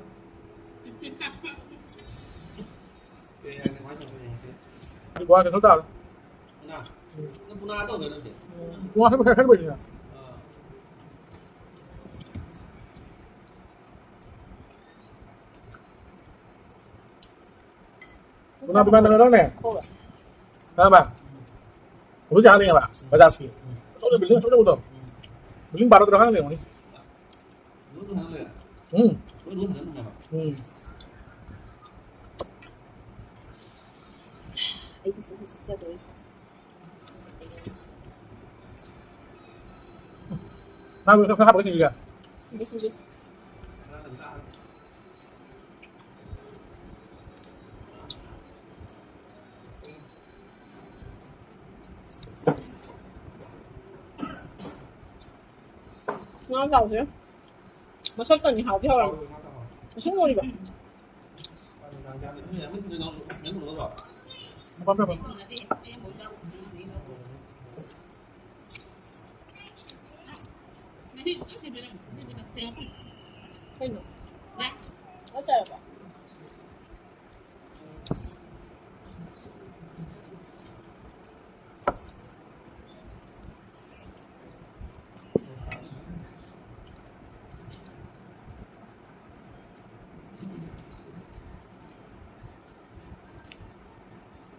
ꯄꯤꯌꯥꯖ ꯀꯃꯥꯏꯅ ꯇꯧꯕꯅꯣ ꯌꯦꯡꯉꯁꯦ꯫ ꯑꯗꯨ ꯒꯣꯋꯥ ꯆꯠꯊꯣꯛ ꯇꯥꯕ꯫ ꯄꯨꯅꯥ? ꯎꯝ꯫ ꯅꯪ ꯄꯨꯅꯥ ꯇꯧꯗꯣꯏ ꯅꯠꯇꯦ? ꯎꯝ, ꯒꯣꯋꯥ ꯆꯠꯄ ꯈꯔ ꯈꯟꯕꯩꯅꯤꯅ꯫ ꯑꯥ꯫ ꯄꯨꯅꯥ ꯗꯨꯀꯥꯟꯗ ꯂꯧꯔꯅꯦ? ꯈꯪꯉꯕ? ꯍꯧꯖꯤꯛ ꯍꯥꯟꯅ ꯌꯦꯡꯉꯕ? ꯕꯖꯥꯖꯀꯤ꯫ ꯑꯆꯧꯕ building ꯑꯆꯧꯕꯗꯣ꯫ Building ꯕꯥꯔꯣ ꯇꯔꯥ ꯍꯥꯟꯅ ꯌꯦꯡꯉꯨꯅꯦ꯫ ꯎꯝ꯫ ꯎꯝ꯫ ꯑꯩꯗꯤ ꯁꯤ ꯁꯤ ꯆꯠꯇꯣꯏꯁꯦ꯫ ꯅꯪ ꯈꯔ ꯍꯥꯞꯄꯒ ꯊꯤꯜꯂꯨꯒꯦ꯫ ꯃꯤꯁꯤꯡꯁꯨ꯫ ꯉꯥ ꯆꯥꯎꯁꯦ꯫ ꯃꯁꯛꯇꯅꯤ ꯍꯥꯎꯗꯤ ꯍꯥꯎꯔꯝꯃꯤ꯫ ꯃꯁꯤꯡ ꯂꯣꯏꯔꯤꯕ? ꯃꯄꯥꯟ ꯐꯝ꯫ ꯀꯩꯅꯣ? ꯆꯠꯆꯔꯕꯣ?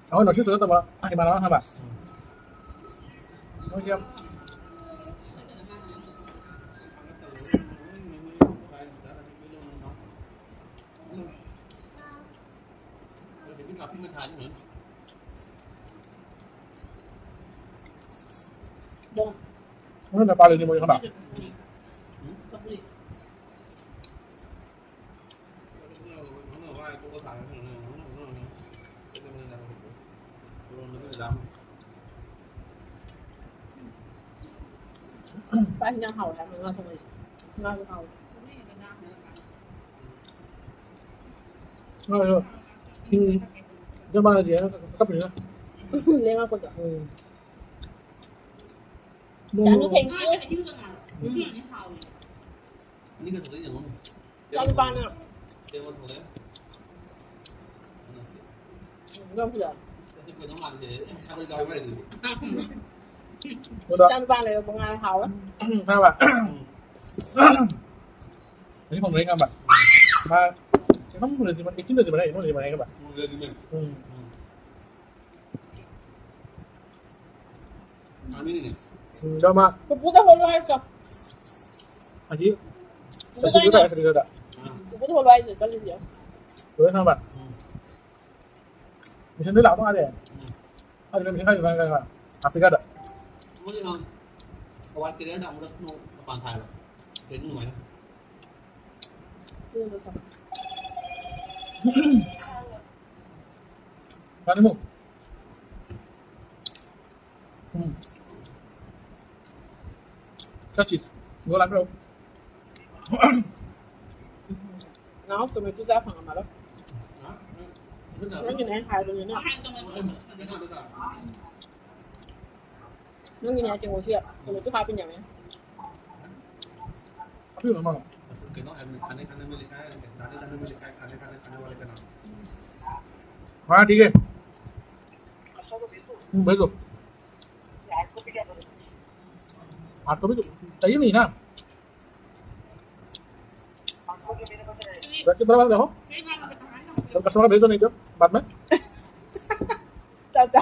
ꯑꯩꯈꯣꯏ ꯅꯣꯔꯠ ꯏꯁ ꯅꯠꯇꯕ ꯏꯃꯥꯟꯅꯕ ꯈꯪꯕ? ꯃꯣꯏꯁꯦ ꯌꯥꯝ ꯃꯣꯏ ꯅꯦꯄꯥꯂꯤꯅꯤ ꯃꯣꯏ ꯈꯪꯕ? ꯄꯥꯟ ꯌꯥꯝ ꯍꯥꯎꯋꯦ ꯍꯥꯏꯕ ꯉꯥ ꯊꯣꯡꯕꯁꯦ꯫ ꯉꯥꯁꯨ ꯍꯥꯎꯋꯦ꯫ ꯉꯥꯁꯨ ꯍꯤꯡ-, ꯏꯆꯝ ꯃꯥꯟꯅꯗꯦ ꯍꯥꯏꯅ ꯀꯛꯄꯅꯤꯅ꯫ ꯂꯦꯡꯉꯛꯄꯗꯣ꯫ ꯎꯝ꯫ Chanu, thank you꯫ ꯎꯝ꯫ ꯑꯅꯤꯒ ꯊꯣꯛꯂꯛꯏ ꯌꯦꯡꯉꯣꯅꯦ꯫ ꯏꯆꯥꯅꯨꯄꯥꯅ꯫ ꯀꯩꯅꯣ ꯊꯣꯛꯂꯛꯑꯦ꯫ ꯎꯝ, ꯉꯝꯈꯤꯗ꯫ ꯑꯁꯤ ꯀꯩꯅꯣ ꯃꯥꯜꯂꯤꯁꯦ, ꯁꯒꯣꯜ ꯀꯥꯎ ꯂꯩꯔꯤꯁꯦ꯫ ꯏꯆꯥꯅꯨꯄꯥ ꯂꯩꯔꯛꯄ ꯉꯥ ꯍꯥꯎꯋꯦ꯫ ꯈꯪꯉꯕ? ꯑꯁꯤ ꯐꯪꯕ꯭ꯔꯥ ꯈꯪꯉꯕ? ꯃꯥ ꯀꯩꯅꯣꯝ ꯂꯩꯁꯤꯕ, eighteen ꯂꯩꯁꯤꯕ, ꯀꯩꯅꯣꯝ ꯂꯩꯁꯤꯕ ꯍꯥꯏꯅꯕ꯫ ꯎꯝ, ꯂꯩꯁꯤꯕ꯫ ꯎꯝ꯫ ꯎꯝ꯫ ꯎꯝ, ꯗꯣ ꯃꯥ ꯄꯨꯄꯨꯗ ꯍꯣꯜꯂꯣ ꯍꯥꯏꯔꯨꯆꯣ꯫ ꯑꯁꯤ ꯄꯨꯄꯨꯗ ꯑꯩꯅ ꯁꯔꯇꯤꯐꯤꯀꯦꯠ ꯁꯔꯇꯤꯐꯤꯀꯦꯠ꯫ ꯄꯨꯄꯨꯗ ꯍꯣꯜꯂꯣ ꯍꯥꯏꯔꯨꯆꯣ, ꯆꯠꯂꯨꯁꯤ ꯌꯥ꯫ ꯂꯣꯏ ꯈꯪꯕ? ꯎꯝ꯫ ꯃꯤꯁꯟꯗ ꯂꯥꯛꯄ ꯃꯥꯜꯂꯦ꯫ ꯎꯝ꯫ ꯑꯗꯨꯅ ꯃꯤꯁꯟ ꯈꯔ ꯈꯔ ꯈꯔ ꯑꯐ꯭ꯔꯤꯀꯥꯗ꯫ ꯃꯣꯏ, ꯑ, ꯋꯥꯔꯜ ꯀꯦꯔꯤꯌꯔꯗ ꯑꯃꯨꯔꯛ ꯃꯄꯥꯟ ꯊꯥꯏꯕ꯫ ꯇ꯭ꯔꯦꯅꯤꯡ ꯑꯗꯨꯃꯥꯏꯅ꯫ ꯌꯥꯅꯤꯃꯨ꯫ ꯎꯝ꯫ ꯈꯔ cheese꯫ ꯒꯣꯂꯥꯏ ꯄꯤꯔꯛꯎ꯫ ꯅꯍꯥꯟ ꯇꯣꯃꯦꯇꯣ ꯆꯥ ꯐꯪꯉꯝꯃꯔꯣꯏ꯫ ꯅꯪꯒꯤꯅꯦ ꯑꯩꯅ ꯍꯥꯏꯕꯅꯤꯅ꯫ ꯅꯪꯒꯤꯅꯦ ꯍꯥꯏꯁꯦ ꯉꯁꯤ ꯇꯣꯃꯦꯇꯣ ꯍꯥꯞꯄꯤꯅꯦꯃꯦ꯫ ꯀꯩꯅꯣ ꯍꯥꯏꯕꯅꯤ, ꯈꯥꯅꯦ ꯈꯥꯅꯦ ꯃꯦ ꯂꯤꯈꯥ ꯍꯥꯏ, ꯈꯥꯅꯦ ꯈꯥꯅꯦ ꯃꯦ ꯂꯤꯈꯥ ꯍꯥꯏ, ꯈꯥꯅꯦ ꯈꯥꯅꯦ ꯈꯥꯅꯦ ꯋꯥꯂꯦ ꯀꯅꯥ? हाँ, ठीक है। हम्म, भेज दो। हाथ को भी तो चाहिए नहीं ना। रख के थोड़ा बाद देखो। कस्टमर का भेज दो, नहीं तो बाद में। चाचा।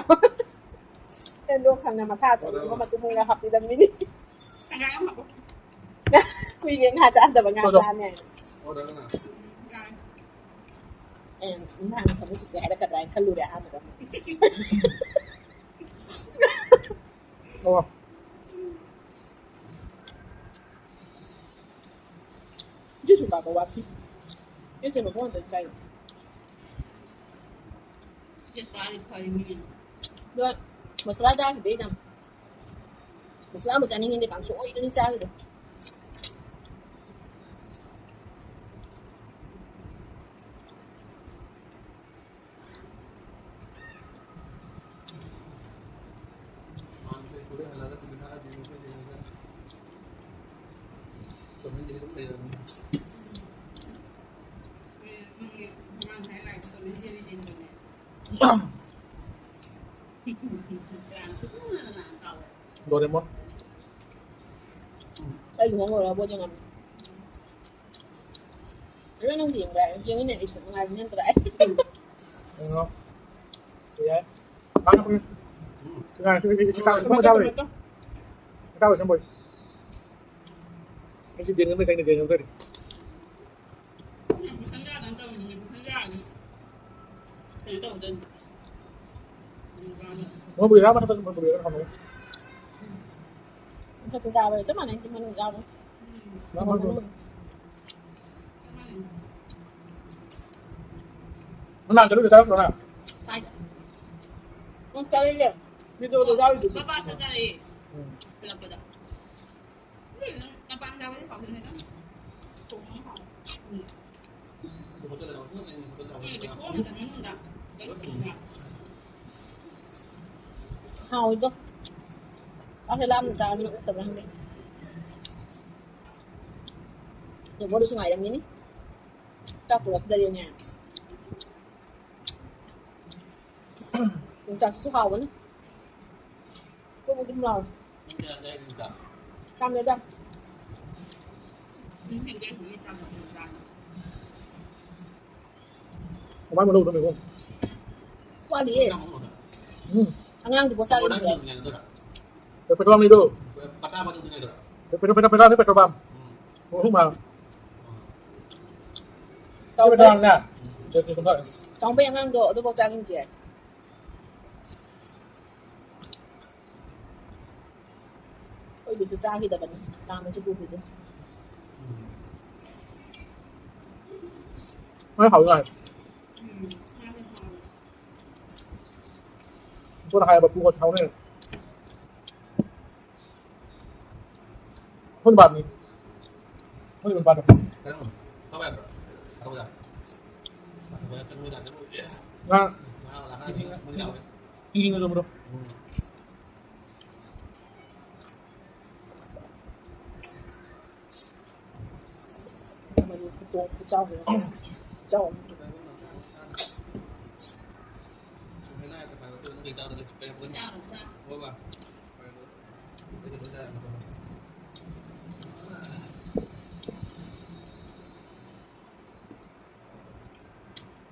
ꯅꯪꯗꯣ ꯈꯪꯅ ꯃꯊꯥ ꯆꯠꯂꯒ ꯃꯇꯨꯝ ꯃꯨꯛ ꯍꯥꯞꯄꯤꯔꯝꯃꯤꯅꯤ꯫ ꯀꯨꯏꯔꯦ ꯉꯥ ꯆꯥꯗꯕ, ꯉꯥ ꯆꯥꯅꯤ ꯍꯥꯏꯅ꯫ ꯑꯦ, ꯅꯍꯥꯟ ꯈꯪꯕ ꯆꯤꯆꯦ ꯍꯥꯏꯔꯛꯀꯗ꯭ꯔꯥ ꯍꯥꯏꯅ ꯈꯜꯂꯨꯔꯦ ꯑꯍꯥꯟꯕꯗ꯫ ꯑꯣ꯫ ꯁꯤꯁꯨ ꯀꯥꯞꯄ ꯋꯥꯠꯂꯤ꯫ ꯁꯤꯁꯦ ꯃꯈꯣꯡ ꯑꯝꯇ ꯆꯥꯏ꯫ ꯑꯗꯣ ꯃꯁꯂꯥ ꯆꯥꯈꯤꯗꯦ ꯑꯩꯅ꯫ ꯃꯁꯂꯥ ꯑꯃ ꯆꯥꯅꯤꯡꯉꯤꯗꯤ ꯀꯥꯡꯁꯣꯏꯗꯅꯤ ꯆꯥꯈꯤꯗꯣ꯫ ꯗꯣꯔꯦꯃꯣꯟ꯫ ꯑꯩ ꯂꯨꯍꯣꯡ ꯂꯣꯏꯔꯒ ꯕꯣꯠ ꯌꯦꯡꯉꯝꯃꯤ꯫ ꯑꯗꯣ ꯅꯪꯗꯤ ꯌꯦꯡꯕ꯭ꯔꯥ? ꯌꯦꯡꯉꯤꯅꯦ ꯑꯩꯁꯨ, ꯅꯨꯡꯉꯥꯏꯕꯅꯤ ꯅꯠꯇ꯭ꯔꯥ? ꯌꯦꯡꯉꯣ꯫ ꯌꯥꯏ꯫ ꯉꯥꯏꯈꯣ꯫ ꯉꯥꯏꯈꯣ, ꯁꯤ, ꯁꯤ, ꯁꯤ, ꯆꯥꯛ ꯑꯃ ꯆꯥꯕ ꯂꯩ꯫ ꯆꯥꯛ ꯑꯣꯏꯁꯟꯕ ꯑꯣꯏ꯫ ꯑꯩꯁꯨ ꯌꯦꯡꯉꯝꯃꯦ, ꯀꯩꯅꯣ ꯌꯦꯡꯉꯝꯗꯣꯏꯅꯤ꯫ ꯀꯩꯅꯣ ꯇꯧꯗꯣꯏꯅꯤ꯫ ꯃꯣꯏꯕꯨ ꯏꯔꯥꯡ ꯃꯊꯛꯇ ꯃꯣꯏꯕꯨ ꯏꯔꯥꯡ ꯍꯪꯉꯨ꯫ ꯃꯊꯛꯇ ꯆꯥꯕ ꯆꯞ ꯃꯥꯟꯅꯩ, ꯃꯅꯨꯡ ꯆꯥꯕ꯫ ꯏꯔꯥꯡ ꯃꯊꯛꯇ꯫ ꯅꯪ ꯅꯍꯥꯟ ꯆꯠꯂꯨꯏꯗꯣ ꯆꯥꯔꯛꯇ꯭ꯔꯣ ꯅꯪ? ꯀꯥꯏꯗ? ꯅꯪ ꯆꯥꯔꯛꯏꯁꯦ ꯚꯤꯗꯤꯑꯣꯗ ꯌꯥꯎꯔꯤꯗꯨꯗꯤ꯫ ꯃꯄꯥ ꯆꯥꯔꯛꯑꯦ꯫ ꯎꯝ꯫ ꯍꯜꯂꯛꯄꯗ꯫ ꯍꯥꯎꯏꯗꯣ꯫ ꯆꯥꯛꯁꯦ ꯂꯥꯝꯅ ꯆꯥꯔꯕꯅꯤꯅ ꯑꯣꯛꯇꯕ꯭ꯔꯥ ꯈꯪꯗꯦ꯫ ꯌꯦꯡꯉꯣ, ꯑꯗꯨꯁꯨ ꯉꯥꯏꯔꯝꯒꯤꯅꯤ꯫ ꯆꯥꯛ ꯄꯨꯔꯛꯈꯤꯗꯔꯦꯅꯦ꯫ ꯌꯣꯡꯆꯥꯛꯁꯤꯁꯨ ꯍꯥꯎꯕꯅꯤ꯫ ꯀꯨꯝ ꯀꯨꯝ ꯂꯥꯎ꯫ ꯆꯥꯝꯃꯦꯗ꯫ ꯀꯃꯥꯏꯅ ꯂꯧꯗꯣꯏꯅꯣ ꯏꯕꯨꯡ? ꯋꯥꯠꯂꯤꯌꯦ꯫ ꯎꯝ꯫ ꯑꯉꯥꯡꯗꯨꯕꯨ ꯆꯥꯛ ꯏꯟꯗ꯭ꯔꯦ꯫ ꯄꯦꯇ꯭ꯔꯣꯜ ꯄꯝꯅꯤꯗꯣ꯫ ꯄꯦꯇ꯭ꯔꯣꯜ ꯄꯝ꯫ ꯇꯧꯔꯦ꯫ ꯆꯥꯎꯕꯩ ꯑꯉꯥꯡꯗꯣ ꯑꯗꯨꯐꯥꯎ ꯆꯥꯛ ꯏꯟꯗ꯭ꯔꯦ꯫ ꯑꯩꯈꯣꯏꯗꯨꯁꯨ ꯆꯥꯈꯤꯗꯕꯅꯤ ꯇꯥꯡꯅꯁꯨ ꯄꯨꯕꯤꯗꯨ꯫ ꯃꯣꯏ ꯍꯥꯎ ꯉꯥꯏ꯫ ꯏꯆꯦꯅ ꯍꯥꯏꯌꯦꯕ ꯄꯨꯒ ꯍꯥꯎꯅꯦ꯫ ꯑꯩꯈꯣꯏ ꯅꯨꯄꯥꯗꯨꯅꯤ꯫ ꯑꯩꯈꯣꯏ ꯅꯨꯄꯥꯗꯣ꯫ ꯀꯔꯝꯕꯅꯣ? ꯊꯋꯥꯏ ꯌꯥꯗ꯭ꯔꯣ? ꯊꯋꯥꯏ ꯌꯥꯗ꯭ꯔꯣ? ꯊꯋꯥꯏ ꯌꯥꯗ꯭ꯔꯣ? ꯉꯥ꯫ ꯉꯥ ꯂꯥꯛꯀꯥꯟꯗ ꯃꯣꯏ ꯂꯥꯛꯑꯣꯏ꯫ ꯏꯪ ꯏꯪ ꯂꯩꯔꯝꯕꯗꯣ꯫ ꯎꯝ꯫ ꯃꯅꯤ ꯈꯨꯇꯣꯡ ꯈꯨꯆꯥꯎ ꯑꯃ꯫ ꯈꯨꯆꯥꯎ ꯑꯃ꯫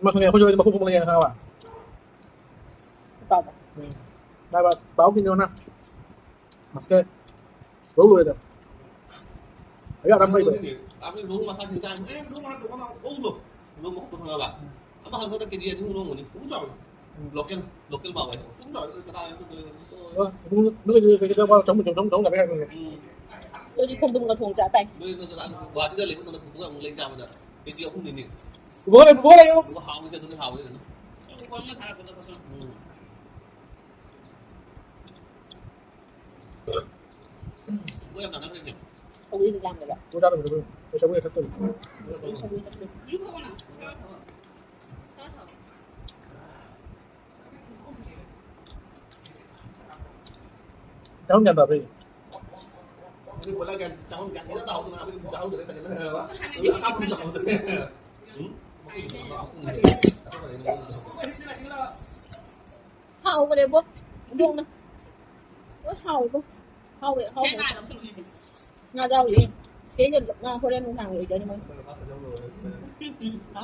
ꯃꯁꯨꯅꯦ ꯑꯩꯈꯣꯏꯁꯨ ꯃꯈꯨꯝ ꯈꯨꯝꯃ ꯂꯩꯌꯦ ꯈꯪꯉꯕ? ꯄꯥꯕ꯫ ꯎꯝ꯫ ꯄꯥꯕ, ꯄꯥꯎ ꯀꯤꯅꯣꯅ꯫ ꯃꯁꯀꯦ꯫ ꯂꯧ ꯂꯣꯏꯗ꯫ ꯑꯩ ꯑꯗꯨꯝ ꯂꯩꯗ꯫ ꯑꯗꯨꯅꯦ, ꯑꯗꯨ ꯂꯨꯍꯣꯡ ꯃꯊꯥ ꯈꯤꯇꯪ ꯆꯥꯏ꯫ ꯑꯦ, ꯂꯨꯍꯣꯡ ꯃꯊꯥ ꯇꯣꯛꯑꯣ, ꯂꯥꯛꯑꯣ, ꯂꯨꯍꯣꯡ ꯃꯈꯨꯝ ꯈꯨꯝꯃꯒ꯫ ꯑꯃꯈꯛꯇꯗ ꯀꯦꯖꯤ ꯑꯅꯤ ꯑꯍꯨꯝ ꯂꯧꯔꯝꯒꯅꯤ꯫ ꯄꯨꯡ ꯆꯥꯎꯔꯦ꯫ ꯎꯝ꯫ ꯂꯣꯀꯦꯜ, ꯂꯣꯀꯦꯜ ꯄꯥꯕ ꯍꯥꯏꯗꯣ꯫ ꯄꯨꯡ ꯆꯥꯎꯔꯦ, ꯀꯅꯥ ꯍꯥꯏꯅꯣ? ꯑꯣ, ꯑꯗꯨꯝ ꯅꯣꯏꯒꯤꯗꯤ ꯀꯩꯀꯩ ꯆꯥꯕ ꯆꯝꯐꯨꯠ ꯆꯝꯊꯣꯡ ꯆꯝꯊꯣꯡ ꯆꯥꯕ ꯌꯥꯏ ꯀꯩꯅꯣ꯫ ꯎꯝ꯫ ꯑꯩꯈꯣꯏꯗꯤ ꯈꯣꯡꯗ꯭ꯔꯨꯝꯒ ꯊꯣꯡ ꯆꯥ ꯇꯥꯏ꯫ ꯅꯣꯏ ꯅꯠꯇ꯭ꯔꯒ ꯒꯨꯋꯥꯍꯥꯇꯤꯗ ꯂꯩꯕ ꯃꯇꯝꯗ ꯈꯣꯡꯗ꯭ꯔꯨꯝ ꯑꯃꯨꯛ ꯂꯩ ꯆꯥꯕꯗ ꯀꯦꯖꯤ ꯑꯍꯨꯝꯅꯤꯅꯦ꯫ ꯕꯣꯕꯣꯛ ꯂꯩ, ꯕꯣꯕꯣꯛ ꯂꯩꯌꯣ꯫ ꯑꯗꯨꯒ ꯍꯥꯎꯕꯁꯦ ꯑꯗꯨꯅ ꯍꯥꯎꯋꯦ ꯀꯩꯅꯣ꯫ ꯎꯝ꯫ ꯃꯣꯏ ꯌꯥꯝ ꯆꯥꯟꯅꯈ꯭ꯔꯦꯅꯦ꯫ ꯁꯧꯒ꯭ꯔꯤꯗꯤ ꯆꯥꯝꯗꯕ꯫ ꯃꯣꯏ ꯆꯥꯗꯕꯅꯦ, ꯃꯣꯏ ꯁꯧꯒ꯭ꯔꯤ ꯊꯛꯇꯕꯅꯦ꯫ ꯑꯩ ꯁꯧꯒ꯭ꯔꯤ ꯊꯛꯇꯦ꯫ ꯆꯥꯍꯨꯝ ꯌꯥꯝ ꯇꯥꯕ꯭ꯔꯥ ꯌꯦꯡꯒꯦ꯫ ꯑꯩꯈꯣꯏ ꯄꯣꯂꯥ ꯀꯌꯥꯝ ꯆꯥꯍꯧ-, ꯀꯌꯥꯝ ꯀꯩꯅꯣ ꯇꯧꯍꯧꯗꯅ, ꯑꯩꯈꯣꯏꯗꯤ ꯆꯥꯍꯧꯗ꯭ꯔꯦ ꯐꯖꯅ, ꯈꯪꯉꯕ? ꯑꯗꯨ ꯑꯀꯥꯞꯄ ꯑꯃ ꯆꯥꯍꯧꯗ꯭ꯔꯦ꯫ ꯎꯝ? ꯍꯥꯎꯈ꯭ꯔꯦꯕꯣ꯫ ꯏꯟꯗꯣꯛꯅ꯫ ꯂꯣꯏ ꯍꯥꯎꯋꯦꯕꯣ꯫ ꯍꯥꯎꯋꯦ, ꯍꯥꯎꯋꯦ꯫ ꯉꯥ ꯌꯥꯎꯔꯤ꯫ ꯁꯤꯗꯩꯗ ꯉꯥ ꯍꯣꯔꯦꯟ ꯅꯨꯡꯗꯥꯡꯒꯤ ꯑꯣꯏꯖꯅꯤ ꯃꯣꯏ꯫ ꯍꯥ?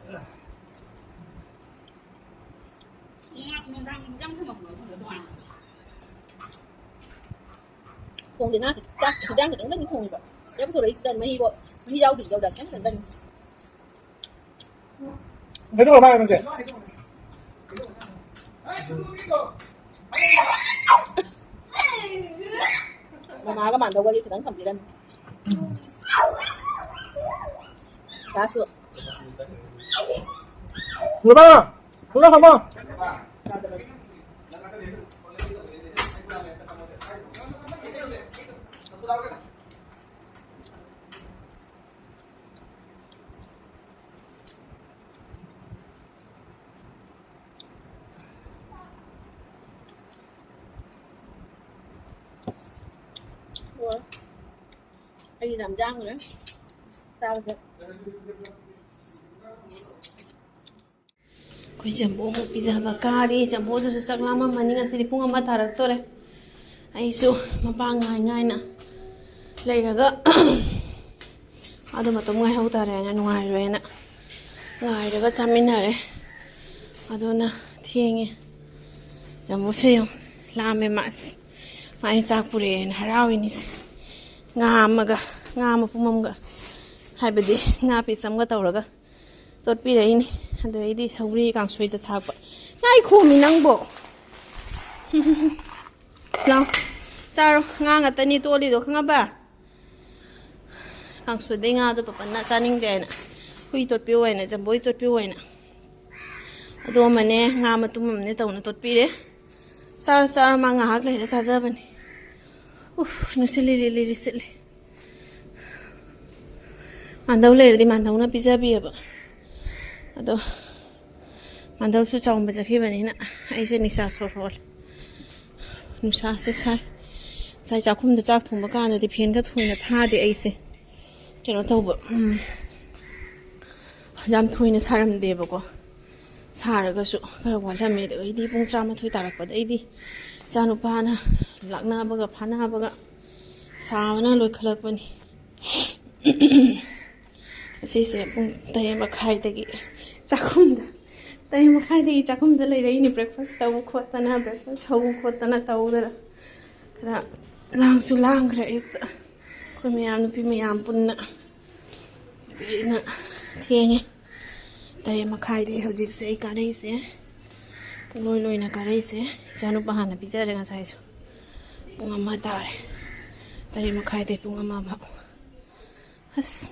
ꯎꯝ꯫ ꯅꯨꯡꯗꯥꯡ ꯏꯟꯖꯥꯡ ꯊꯝꯃꯝꯃꯣ ꯑꯗꯨꯗ ꯇꯣꯉꯥꯟꯅ꯫ ꯊꯣꯡꯗꯦ, ꯉꯥ ꯈꯤꯇꯪ, ꯆꯥꯛ, ꯍꯤꯟꯖꯥꯡ ꯈꯤꯇꯪꯗꯪꯗꯤ ꯊꯣꯡꯉꯤꯕ꯫ ꯁꯤꯗ ꯄꯨꯊꯣꯔꯛꯏꯁꯤꯗ ꯃꯍꯤꯗꯣ, ꯃꯍꯤ ꯌꯥꯎꯗ꯭ꯔꯤꯁꯤ ꯌꯥꯎꯗ꯭ꯔꯥ? ꯈꯤꯇꯪ ꯈꯤꯇꯪꯗꯅꯤ꯫ ꯀꯩꯗꯧꯔꯕ ꯍꯥꯏꯕꯁꯦ? ꯃꯃꯥꯒ ꯃꯥꯟꯗꯧꯒꯗꯤ ꯈꯤꯇꯪ ꯊꯝꯕꯤꯔꯝꯃꯤ꯫ ꯀꯥꯁꯨ꯫ ꯂꯨꯄꯥ, ꯂꯨꯄꯥ ꯊꯝꯃꯣ꯫ ꯑꯣ꯫ ꯑꯩꯗꯤ ꯌꯥꯝ ꯌꯥꯝꯈ꯭ꯔꯦ ꯆꯥꯕꯁꯦ꯫ ꯑꯩꯈꯣꯏ ꯖꯝꯕꯣ ꯑꯃꯨꯛ ꯄꯤꯖꯕ ꯀꯥꯔꯤ꯫ ꯖꯝꯕꯣꯗꯨꯁꯨ ꯆꯥꯛ ꯂꯥꯝꯃꯝꯃꯅꯤ꯫ ꯉꯁꯤꯗꯤ ꯄꯨꯡ ꯑꯃ ꯇꯥꯔꯛꯇꯣꯔꯦ꯫ ꯑꯩꯁꯨ ꯃꯄꯥ ꯉꯥꯏ ꯉꯥꯏꯅ ꯂꯩꯔꯒ ꯑꯗꯨ ꯃꯇꯣꯝ ꯉꯥꯏꯍꯧ ꯇꯥꯔꯦꯅ ꯅꯨꯡꯉꯥꯏꯔꯣꯏꯅ ꯉꯥꯏꯔꯒ ꯆꯥꯃꯤꯟꯅꯔꯦ꯫ ꯑꯗꯨꯅ ꯊꯦꯡꯉꯦ꯫ ꯖꯝꯕꯣꯁꯦ ꯌꯦꯡꯉꯨ, ꯂꯥꯝꯃꯦ ꯃꯥꯁ꯫ ꯃꯥ ꯑꯩ ꯆꯥꯛ ꯄꯨꯔꯛꯑꯦꯅ ꯍꯔꯥꯎꯏꯅꯤꯁꯦ꯫ ꯉꯥ ꯑꯃꯒ, ꯉꯥ ꯃꯄꯨꯝ ꯑꯃꯒ, ꯍꯥꯏꯕꯗꯤ ꯉꯥ ꯄꯤꯁ ꯑꯃꯒ ꯇꯧꯔꯒ ꯇꯣꯠꯄꯤꯔꯛꯏꯅꯤ꯫ ꯑꯗꯩꯗꯤ ꯁꯧꯒ꯭ꯔꯤ ꯀꯥꯡꯁꯣꯏꯗ ꯊꯥꯛꯄ꯫ ꯉꯥꯏꯈꯣꯃꯤ ꯅꯪꯕꯣ꯫ ꯂꯥꯎ, ꯆꯥꯔꯣ꯫ ꯉꯥ ꯉꯥꯛꯇꯅꯤ ꯇꯣꯠꯂꯤꯗꯣ, ꯈꯪꯉꯕ? ꯀꯥꯡꯁꯣꯏꯗꯩ ꯉꯥꯗꯣ ꯄꯄꯟꯅ ꯆꯥꯅꯤꯡꯗꯦ ꯍꯥꯏꯅ ꯍꯨꯏ ꯇꯣꯠꯄꯤꯌꯨ ꯍꯥꯏꯅ, ꯖꯝꯕꯣꯏ ꯇꯣꯠꯄꯤꯌꯨ ꯍꯥꯏꯅ꯫ ꯑꯗꯨ ꯑꯃꯅꯦ, ꯉꯥ ꯃꯇꯨꯝ ꯑꯃꯅꯦ ꯇꯧꯅ ꯇꯣꯠꯄꯤꯔꯦ꯫ ꯆꯥꯔꯣ, ꯆꯥꯔꯣ, ꯃꯥ ꯉꯥꯏꯍꯥꯛ ꯂꯩꯔ ꯆꯥꯖꯕꯅꯤ꯫ ꯎꯐ, ꯅꯨꯡꯁꯤꯠ ꯂꯤꯔꯤ ꯂꯤꯔꯤ ꯁꯤꯠꯂꯤ꯫ ꯃꯥꯟꯗꯧ ꯂꯩꯔꯗꯤ ꯃꯥꯟꯗꯧꯅ ꯄꯤꯖꯕꯤꯑꯕ꯫ ꯑꯗꯣ ꯃꯥꯟꯗꯧꯁꯨ ꯆꯥꯎꯝꯕ ꯆꯠꯈꯤꯕꯅꯤꯅ ꯑꯩꯁꯦ ꯅꯤꯁꯥ ꯁꯣꯔ ꯍꯣꯜꯂꯦ꯫ ꯅꯨꯡꯁꯥꯁꯦ ꯁꯥꯏ꯫ ꯉꯁꯥꯏ ꯆꯥꯛꯈꯨꯝꯗ ꯆꯥꯛ ꯊꯣꯡꯕ ꯀꯥꯟꯗꯗꯤ ꯐꯦꯟꯒ ꯊꯣꯏꯅ ꯊꯥꯗꯦ ꯑꯩꯁꯦ꯫ ꯀꯩꯅꯣ ꯇꯧꯕ, ꯎꯝ, ꯌꯥꯝ ꯊꯣꯏꯅ ꯁꯥꯔꯝꯗꯦꯕꯀꯣ꯫ ꯁꯥꯔꯒꯁꯨ ꯈꯔ ꯋꯥꯠꯂꯝꯃꯦ꯫ ꯑꯗꯨꯗꯩꯗꯤ ꯄꯨꯡ ꯇꯔꯥꯃꯥꯊꯣꯏ ꯇꯥꯔꯛꯄꯗꯩꯗꯤ ꯏꯆꯥꯅꯨꯄꯥꯅ ꯂꯥꯛꯅꯕꯒ ꯐꯥꯅꯕꯒ ꯁꯥꯕꯅ ꯂꯣꯏꯈꯠꯂꯛꯄꯅꯤ꯫ ꯑꯁꯤꯁꯦ ꯄꯨꯡ ꯇꯔꯦꯠ ꯃꯈꯥꯏꯗꯒꯤ ꯆꯥꯛꯈꯨꯝꯗ, ꯇꯔꯦꯠ ꯃꯈꯥꯏꯗꯒꯤ ꯆꯥꯛꯈꯨꯝꯗ ꯂꯩꯔꯛꯏꯅꯤ꯫ Breakfast ꯇꯧ ꯈꯣꯠꯇꯅ, breakfast ꯍꯧ ꯈꯣꯠꯇꯅ ꯇꯧꯗꯅ ꯈꯔ ꯂꯥꯡꯁꯨ ꯂꯥꯡꯈ꯭ꯔꯦ ꯑꯌꯨꯛꯇ꯫ ꯑꯩꯈꯣꯏ ꯃꯌꯥꯝ, ꯅꯨꯄꯤ ꯃꯌꯥꯝ ꯄꯨꯟꯅ꯫ ꯑꯗꯨꯅ ꯊꯦꯡꯉꯦ꯫ ꯇꯔꯦꯠ ꯃꯈꯥꯏꯗꯒꯤ ꯍꯧꯖꯤꯛꯁꯦ ꯑꯩ ꯀꯥꯔꯛꯏꯁꯦ꯫ ꯄꯨꯡꯂꯣꯏ ꯂꯣꯏꯅ ꯀꯥꯔꯛꯏꯁꯦ꯫ ꯏꯆꯥꯅꯨꯄꯥ ꯍꯥꯟꯅ ꯄꯤꯖꯔꯦ ꯉꯁꯥꯏꯁꯨ꯫ ꯄꯨꯡ ꯑꯃ ꯇꯥꯔꯦ꯫ ꯇꯔꯦꯠ ꯃꯈꯥꯏꯗꯒꯤ ꯄꯨꯡ ꯑꯃ ꯐꯥꯎ꯫ ꯑꯁ,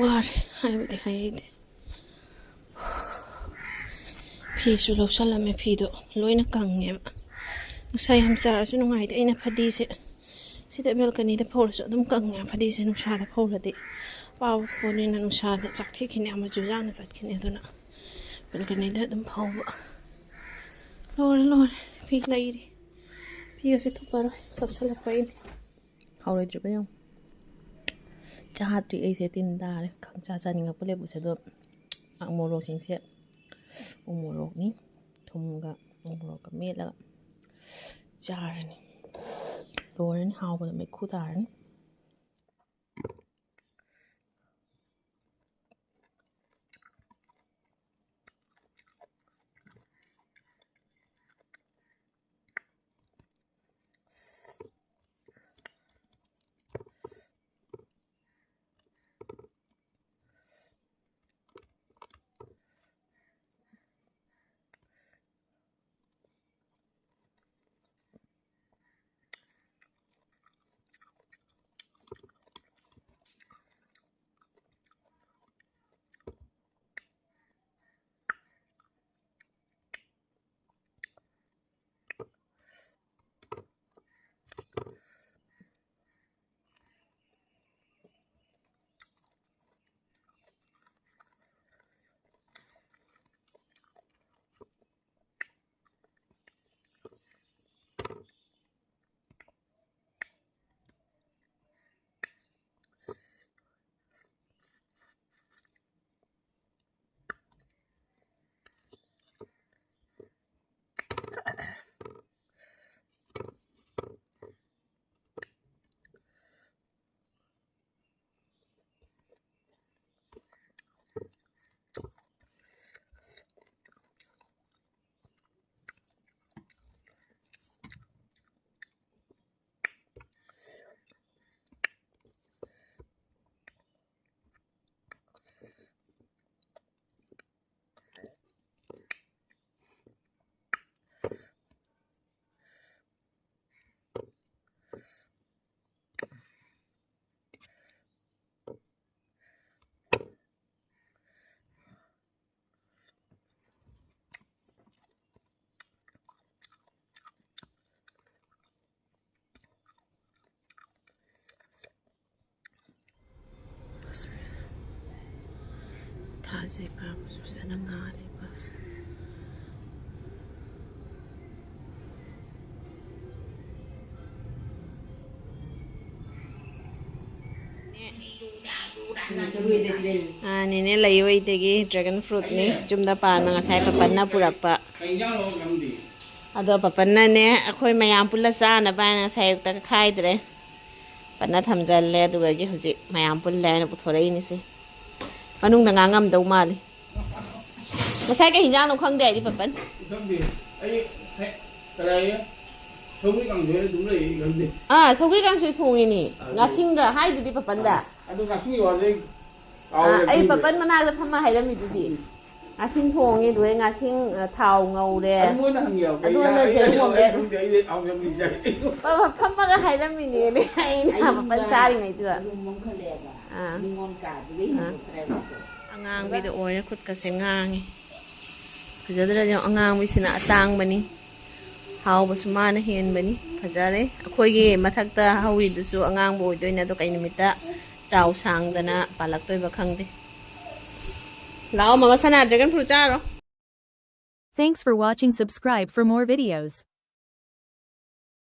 ꯋꯥꯔꯦ ꯍꯥꯏꯕꯗꯤ ꯍꯥꯏꯍꯩꯗꯦ꯫ ꯐꯤꯁꯨ ꯂꯧꯁꯜꯂꯝꯃꯦ, ꯐꯤꯗꯣ ꯂꯣꯏꯅ ꯀꯪꯉꯦꯕ꯫ ꯅꯨꯡꯁꯥ ꯌꯥꯝ ꯁꯥꯔꯁꯨ ꯅꯨꯡꯉꯥꯏꯇꯦ꯫ ꯑꯩꯅ ꯐꯗꯤꯁꯦ ꯁꯤꯗ balconyꯗ ꯐꯧꯔꯁꯨ ꯑꯗꯨꯝ ꯀꯪꯉꯦ꯫ ꯐꯗꯤꯁꯦ ꯅꯨꯡꯁꯥꯗ ꯐꯧꯔꯗꯤ ꯄꯥꯕ ꯄꯣꯠꯅꯤꯅ ꯅꯨꯡꯁꯥꯗ ꯆꯥꯛꯊꯦꯛꯈꯤꯅꯤ꯫ ꯑꯃꯁꯨ ꯌꯥꯡꯅ ꯆꯠꯈꯤꯅꯤ꯫ ꯑꯗꯨꯅ balconyꯗ ꯑꯗꯨꯝ ꯐꯧꯕ꯫ ꯂꯣꯏꯔꯦ, ꯂꯣꯏꯔꯦ꯫ ꯐꯤ ꯂꯩꯔꯤ꯫ ꯐꯤꯒꯁꯦ ꯊꯨꯞꯄꯔꯣꯏ꯫ ꯂꯧꯁꯜꯂꯛꯄ ꯑꯩꯅ꯫ ꯍꯥꯎꯔꯣꯏꯗ꯭ꯔꯤꯕ ꯌꯦꯡꯉꯨ꯫ ꯆꯥꯗ꯭ꯔꯤ ꯑꯩꯁꯦ, ꯇꯤꯟ ꯇꯥꯔꯦ꯫ ꯈꯪꯆꯥ ꯆꯥꯅꯤꯡꯉꯛꯄ ꯂꯦꯞꯄꯁꯦ꯫ ꯑꯗꯣ ꯃꯣꯔꯣꯛꯁꯤꯡꯁꯦ ꯎ ꯃꯣꯔꯣꯛꯅꯤ, ꯊꯨꯝꯒ ꯎ ꯃꯣꯔꯣꯛꯀ ꯃꯦꯠꯂꯒ ꯆꯥꯔꯅꯤ꯫ ꯂꯣꯏꯔꯅꯤ, ꯍꯥꯎꯕꯗ ꯃꯩꯈꯨ ꯇꯥꯔꯅꯤ꯫ ꯁꯤ ꯐꯥꯕꯁꯨ ꯐꯖꯅ ꯉꯥꯜꯂꯦ ꯄꯥꯛꯁꯦ꯫ ꯑꯥ, ꯅꯦꯅꯦ ꯂꯩ ꯍꯣꯏꯗꯒꯤ dragon fruitꯅꯤ, ꯌꯨꯝꯗ ꯄꯥꯟꯕ, ꯉꯁꯥꯏ ꯄꯄꯟꯅ ꯄꯨꯔꯛꯄ꯫ ꯑꯗꯣ ꯄꯄꯟꯅꯅꯦ, ꯑꯩꯈꯣꯏ ꯃꯌꯥꯝ ꯄꯨꯜꯂ ꯆꯥꯅꯕ ꯍꯥꯏꯅ ꯉꯁꯥꯏ ꯑꯌꯨꯛꯇ ꯈꯥꯏꯗ꯭ꯔꯦ꯫ ꯄꯄꯟꯅ ꯊꯝꯖꯜꯂꯦ, ꯑꯗꯨꯒꯒꯤ ꯍꯧꯖꯤꯛ ꯃꯌꯥꯝ ꯄꯨꯜꯂꯦ ꯍꯥꯏꯅ ꯄꯨꯊꯣꯔꯛꯏꯅꯤꯁꯦ꯫ ꯃꯅꯨꯡꯗ ꯉꯥꯡꯉꯝꯗꯧ ꯃꯥꯜꯂꯤ꯫ ꯉꯁꯥꯏ ꯀꯩ ꯍꯤꯟꯖꯥꯡꯅꯣ ꯈꯪꯗꯦ ꯍꯥꯏꯗꯤ ꯄꯄꯟ꯫ ꯈꯪꯗꯦ꯫ ꯑꯩ ꯍꯦꯛ ꯀꯗꯥꯏ ꯁꯧꯒ꯭ꯔꯤ ꯀꯥꯡꯁꯣꯏ ꯑꯗꯨꯝ ꯂꯩ ꯈꯪꯗꯦ꯫ ꯑꯥ, ꯁꯧꯒ꯭ꯔꯤ ꯀꯥꯡꯁꯣꯏ ꯊꯣꯡꯉꯤꯅꯤ꯫ ꯑꯗꯨ ꯉꯥꯁꯤꯡꯒ ꯍꯥꯏꯗꯨꯗꯤ ꯄꯄꯟꯗ꯫ ꯑꯗꯨ ꯉꯥꯁꯤꯡꯒꯤ ꯋꯥꯗꯤ ꯑꯩ ꯑꯥ, ꯀꯥꯎꯔꯦ ꯑꯩ ꯈꯪꯗꯦ꯫ ꯄꯄꯟ ꯃꯅꯥꯛꯇ ꯐꯝꯃ ꯍꯥꯏꯔꯝꯃꯤꯗꯨꯗꯤ꯫ ꯎꯝ꯫ ꯉꯥꯁꯤꯡ ꯊꯣꯡꯉꯤ, ꯑꯗꯨꯒ ꯉꯥꯁꯤꯡ, ꯑ, ꯊꯥꯎ ꯉꯧꯔꯦ꯫ ꯑꯗꯨ ꯃꯣꯏꯅ ꯍꯪꯉꯦꯕ, ꯀꯩ ꯑꯗꯨꯅ ꯌꯥ-, ꯑꯩ, ꯖꯦꯔꯨ ꯑꯩ, ꯑꯣꯝꯂꯦꯠ꯫ ꯑꯩ ꯈꯪꯗꯦ, ꯑꯩ ꯍꯥꯎ ꯌꯥꯝ ꯂꯩꯖꯩ꯫ ꯐꯝꯃ ꯐꯝꯃꯒ ꯍꯥꯏꯔꯝꯃꯤꯅꯦꯅꯦ ꯑꯩꯅ ꯑꯩ ꯄꯄꯟ ꯌꯨꯝꯗ ꯆꯥꯔꯤꯉꯩꯗꯨꯗ꯫ ꯔꯨꯝ ꯑꯃꯈꯛ ꯂꯩꯌꯦꯕ꯫ ꯑꯥ꯫ ꯅꯤꯉꯣꯜ ꯀꯥꯗꯨꯗꯩ ꯑꯥ꯫ ꯍꯦꯟꯗꯣꯛꯇ꯭ꯔꯦꯕ꯫ ꯑꯉꯥꯡꯕꯤꯗ ꯑꯣꯏꯔꯦ, ꯈꯨꯠꯀꯁꯦ ꯉꯥꯡꯉꯦ꯫ ꯐꯖꯗ꯭ꯔꯥ ꯌꯦꯡꯉꯣ, ꯑꯉꯥꯡꯕꯤꯁꯤꯅ ꯑꯇꯥꯡꯕꯅꯤ꯫ ꯍꯥꯎꯕꯁꯨ ꯃꯥꯅ ꯍꯦꯟꯕꯅꯤ꯫ ꯐꯖꯔꯦ꯫ ꯑꯩꯈꯣꯏꯒꯤ ꯃꯊꯛꯇ ꯍꯧꯔꯤꯗꯨꯁꯨ ꯑꯉꯥꯡꯕ ꯑꯣꯏꯗꯣꯏꯅꯦ, ꯑꯗꯣ ꯀꯩ ꯅꯨꯃꯤꯠꯇ ꯆꯥꯎ ꯁꯥꯡꯗꯅ ꯄꯥꯜꯂꯛꯇꯣꯏꯕ ꯈꯪꯗꯦ꯫ ꯂꯥꯛꯑꯣ, ꯃꯃꯥ ꯁꯅꯥ, dragon fruit ꯆꯥꯔꯣ꯫ Thanks for watching. Subscribe for more videos.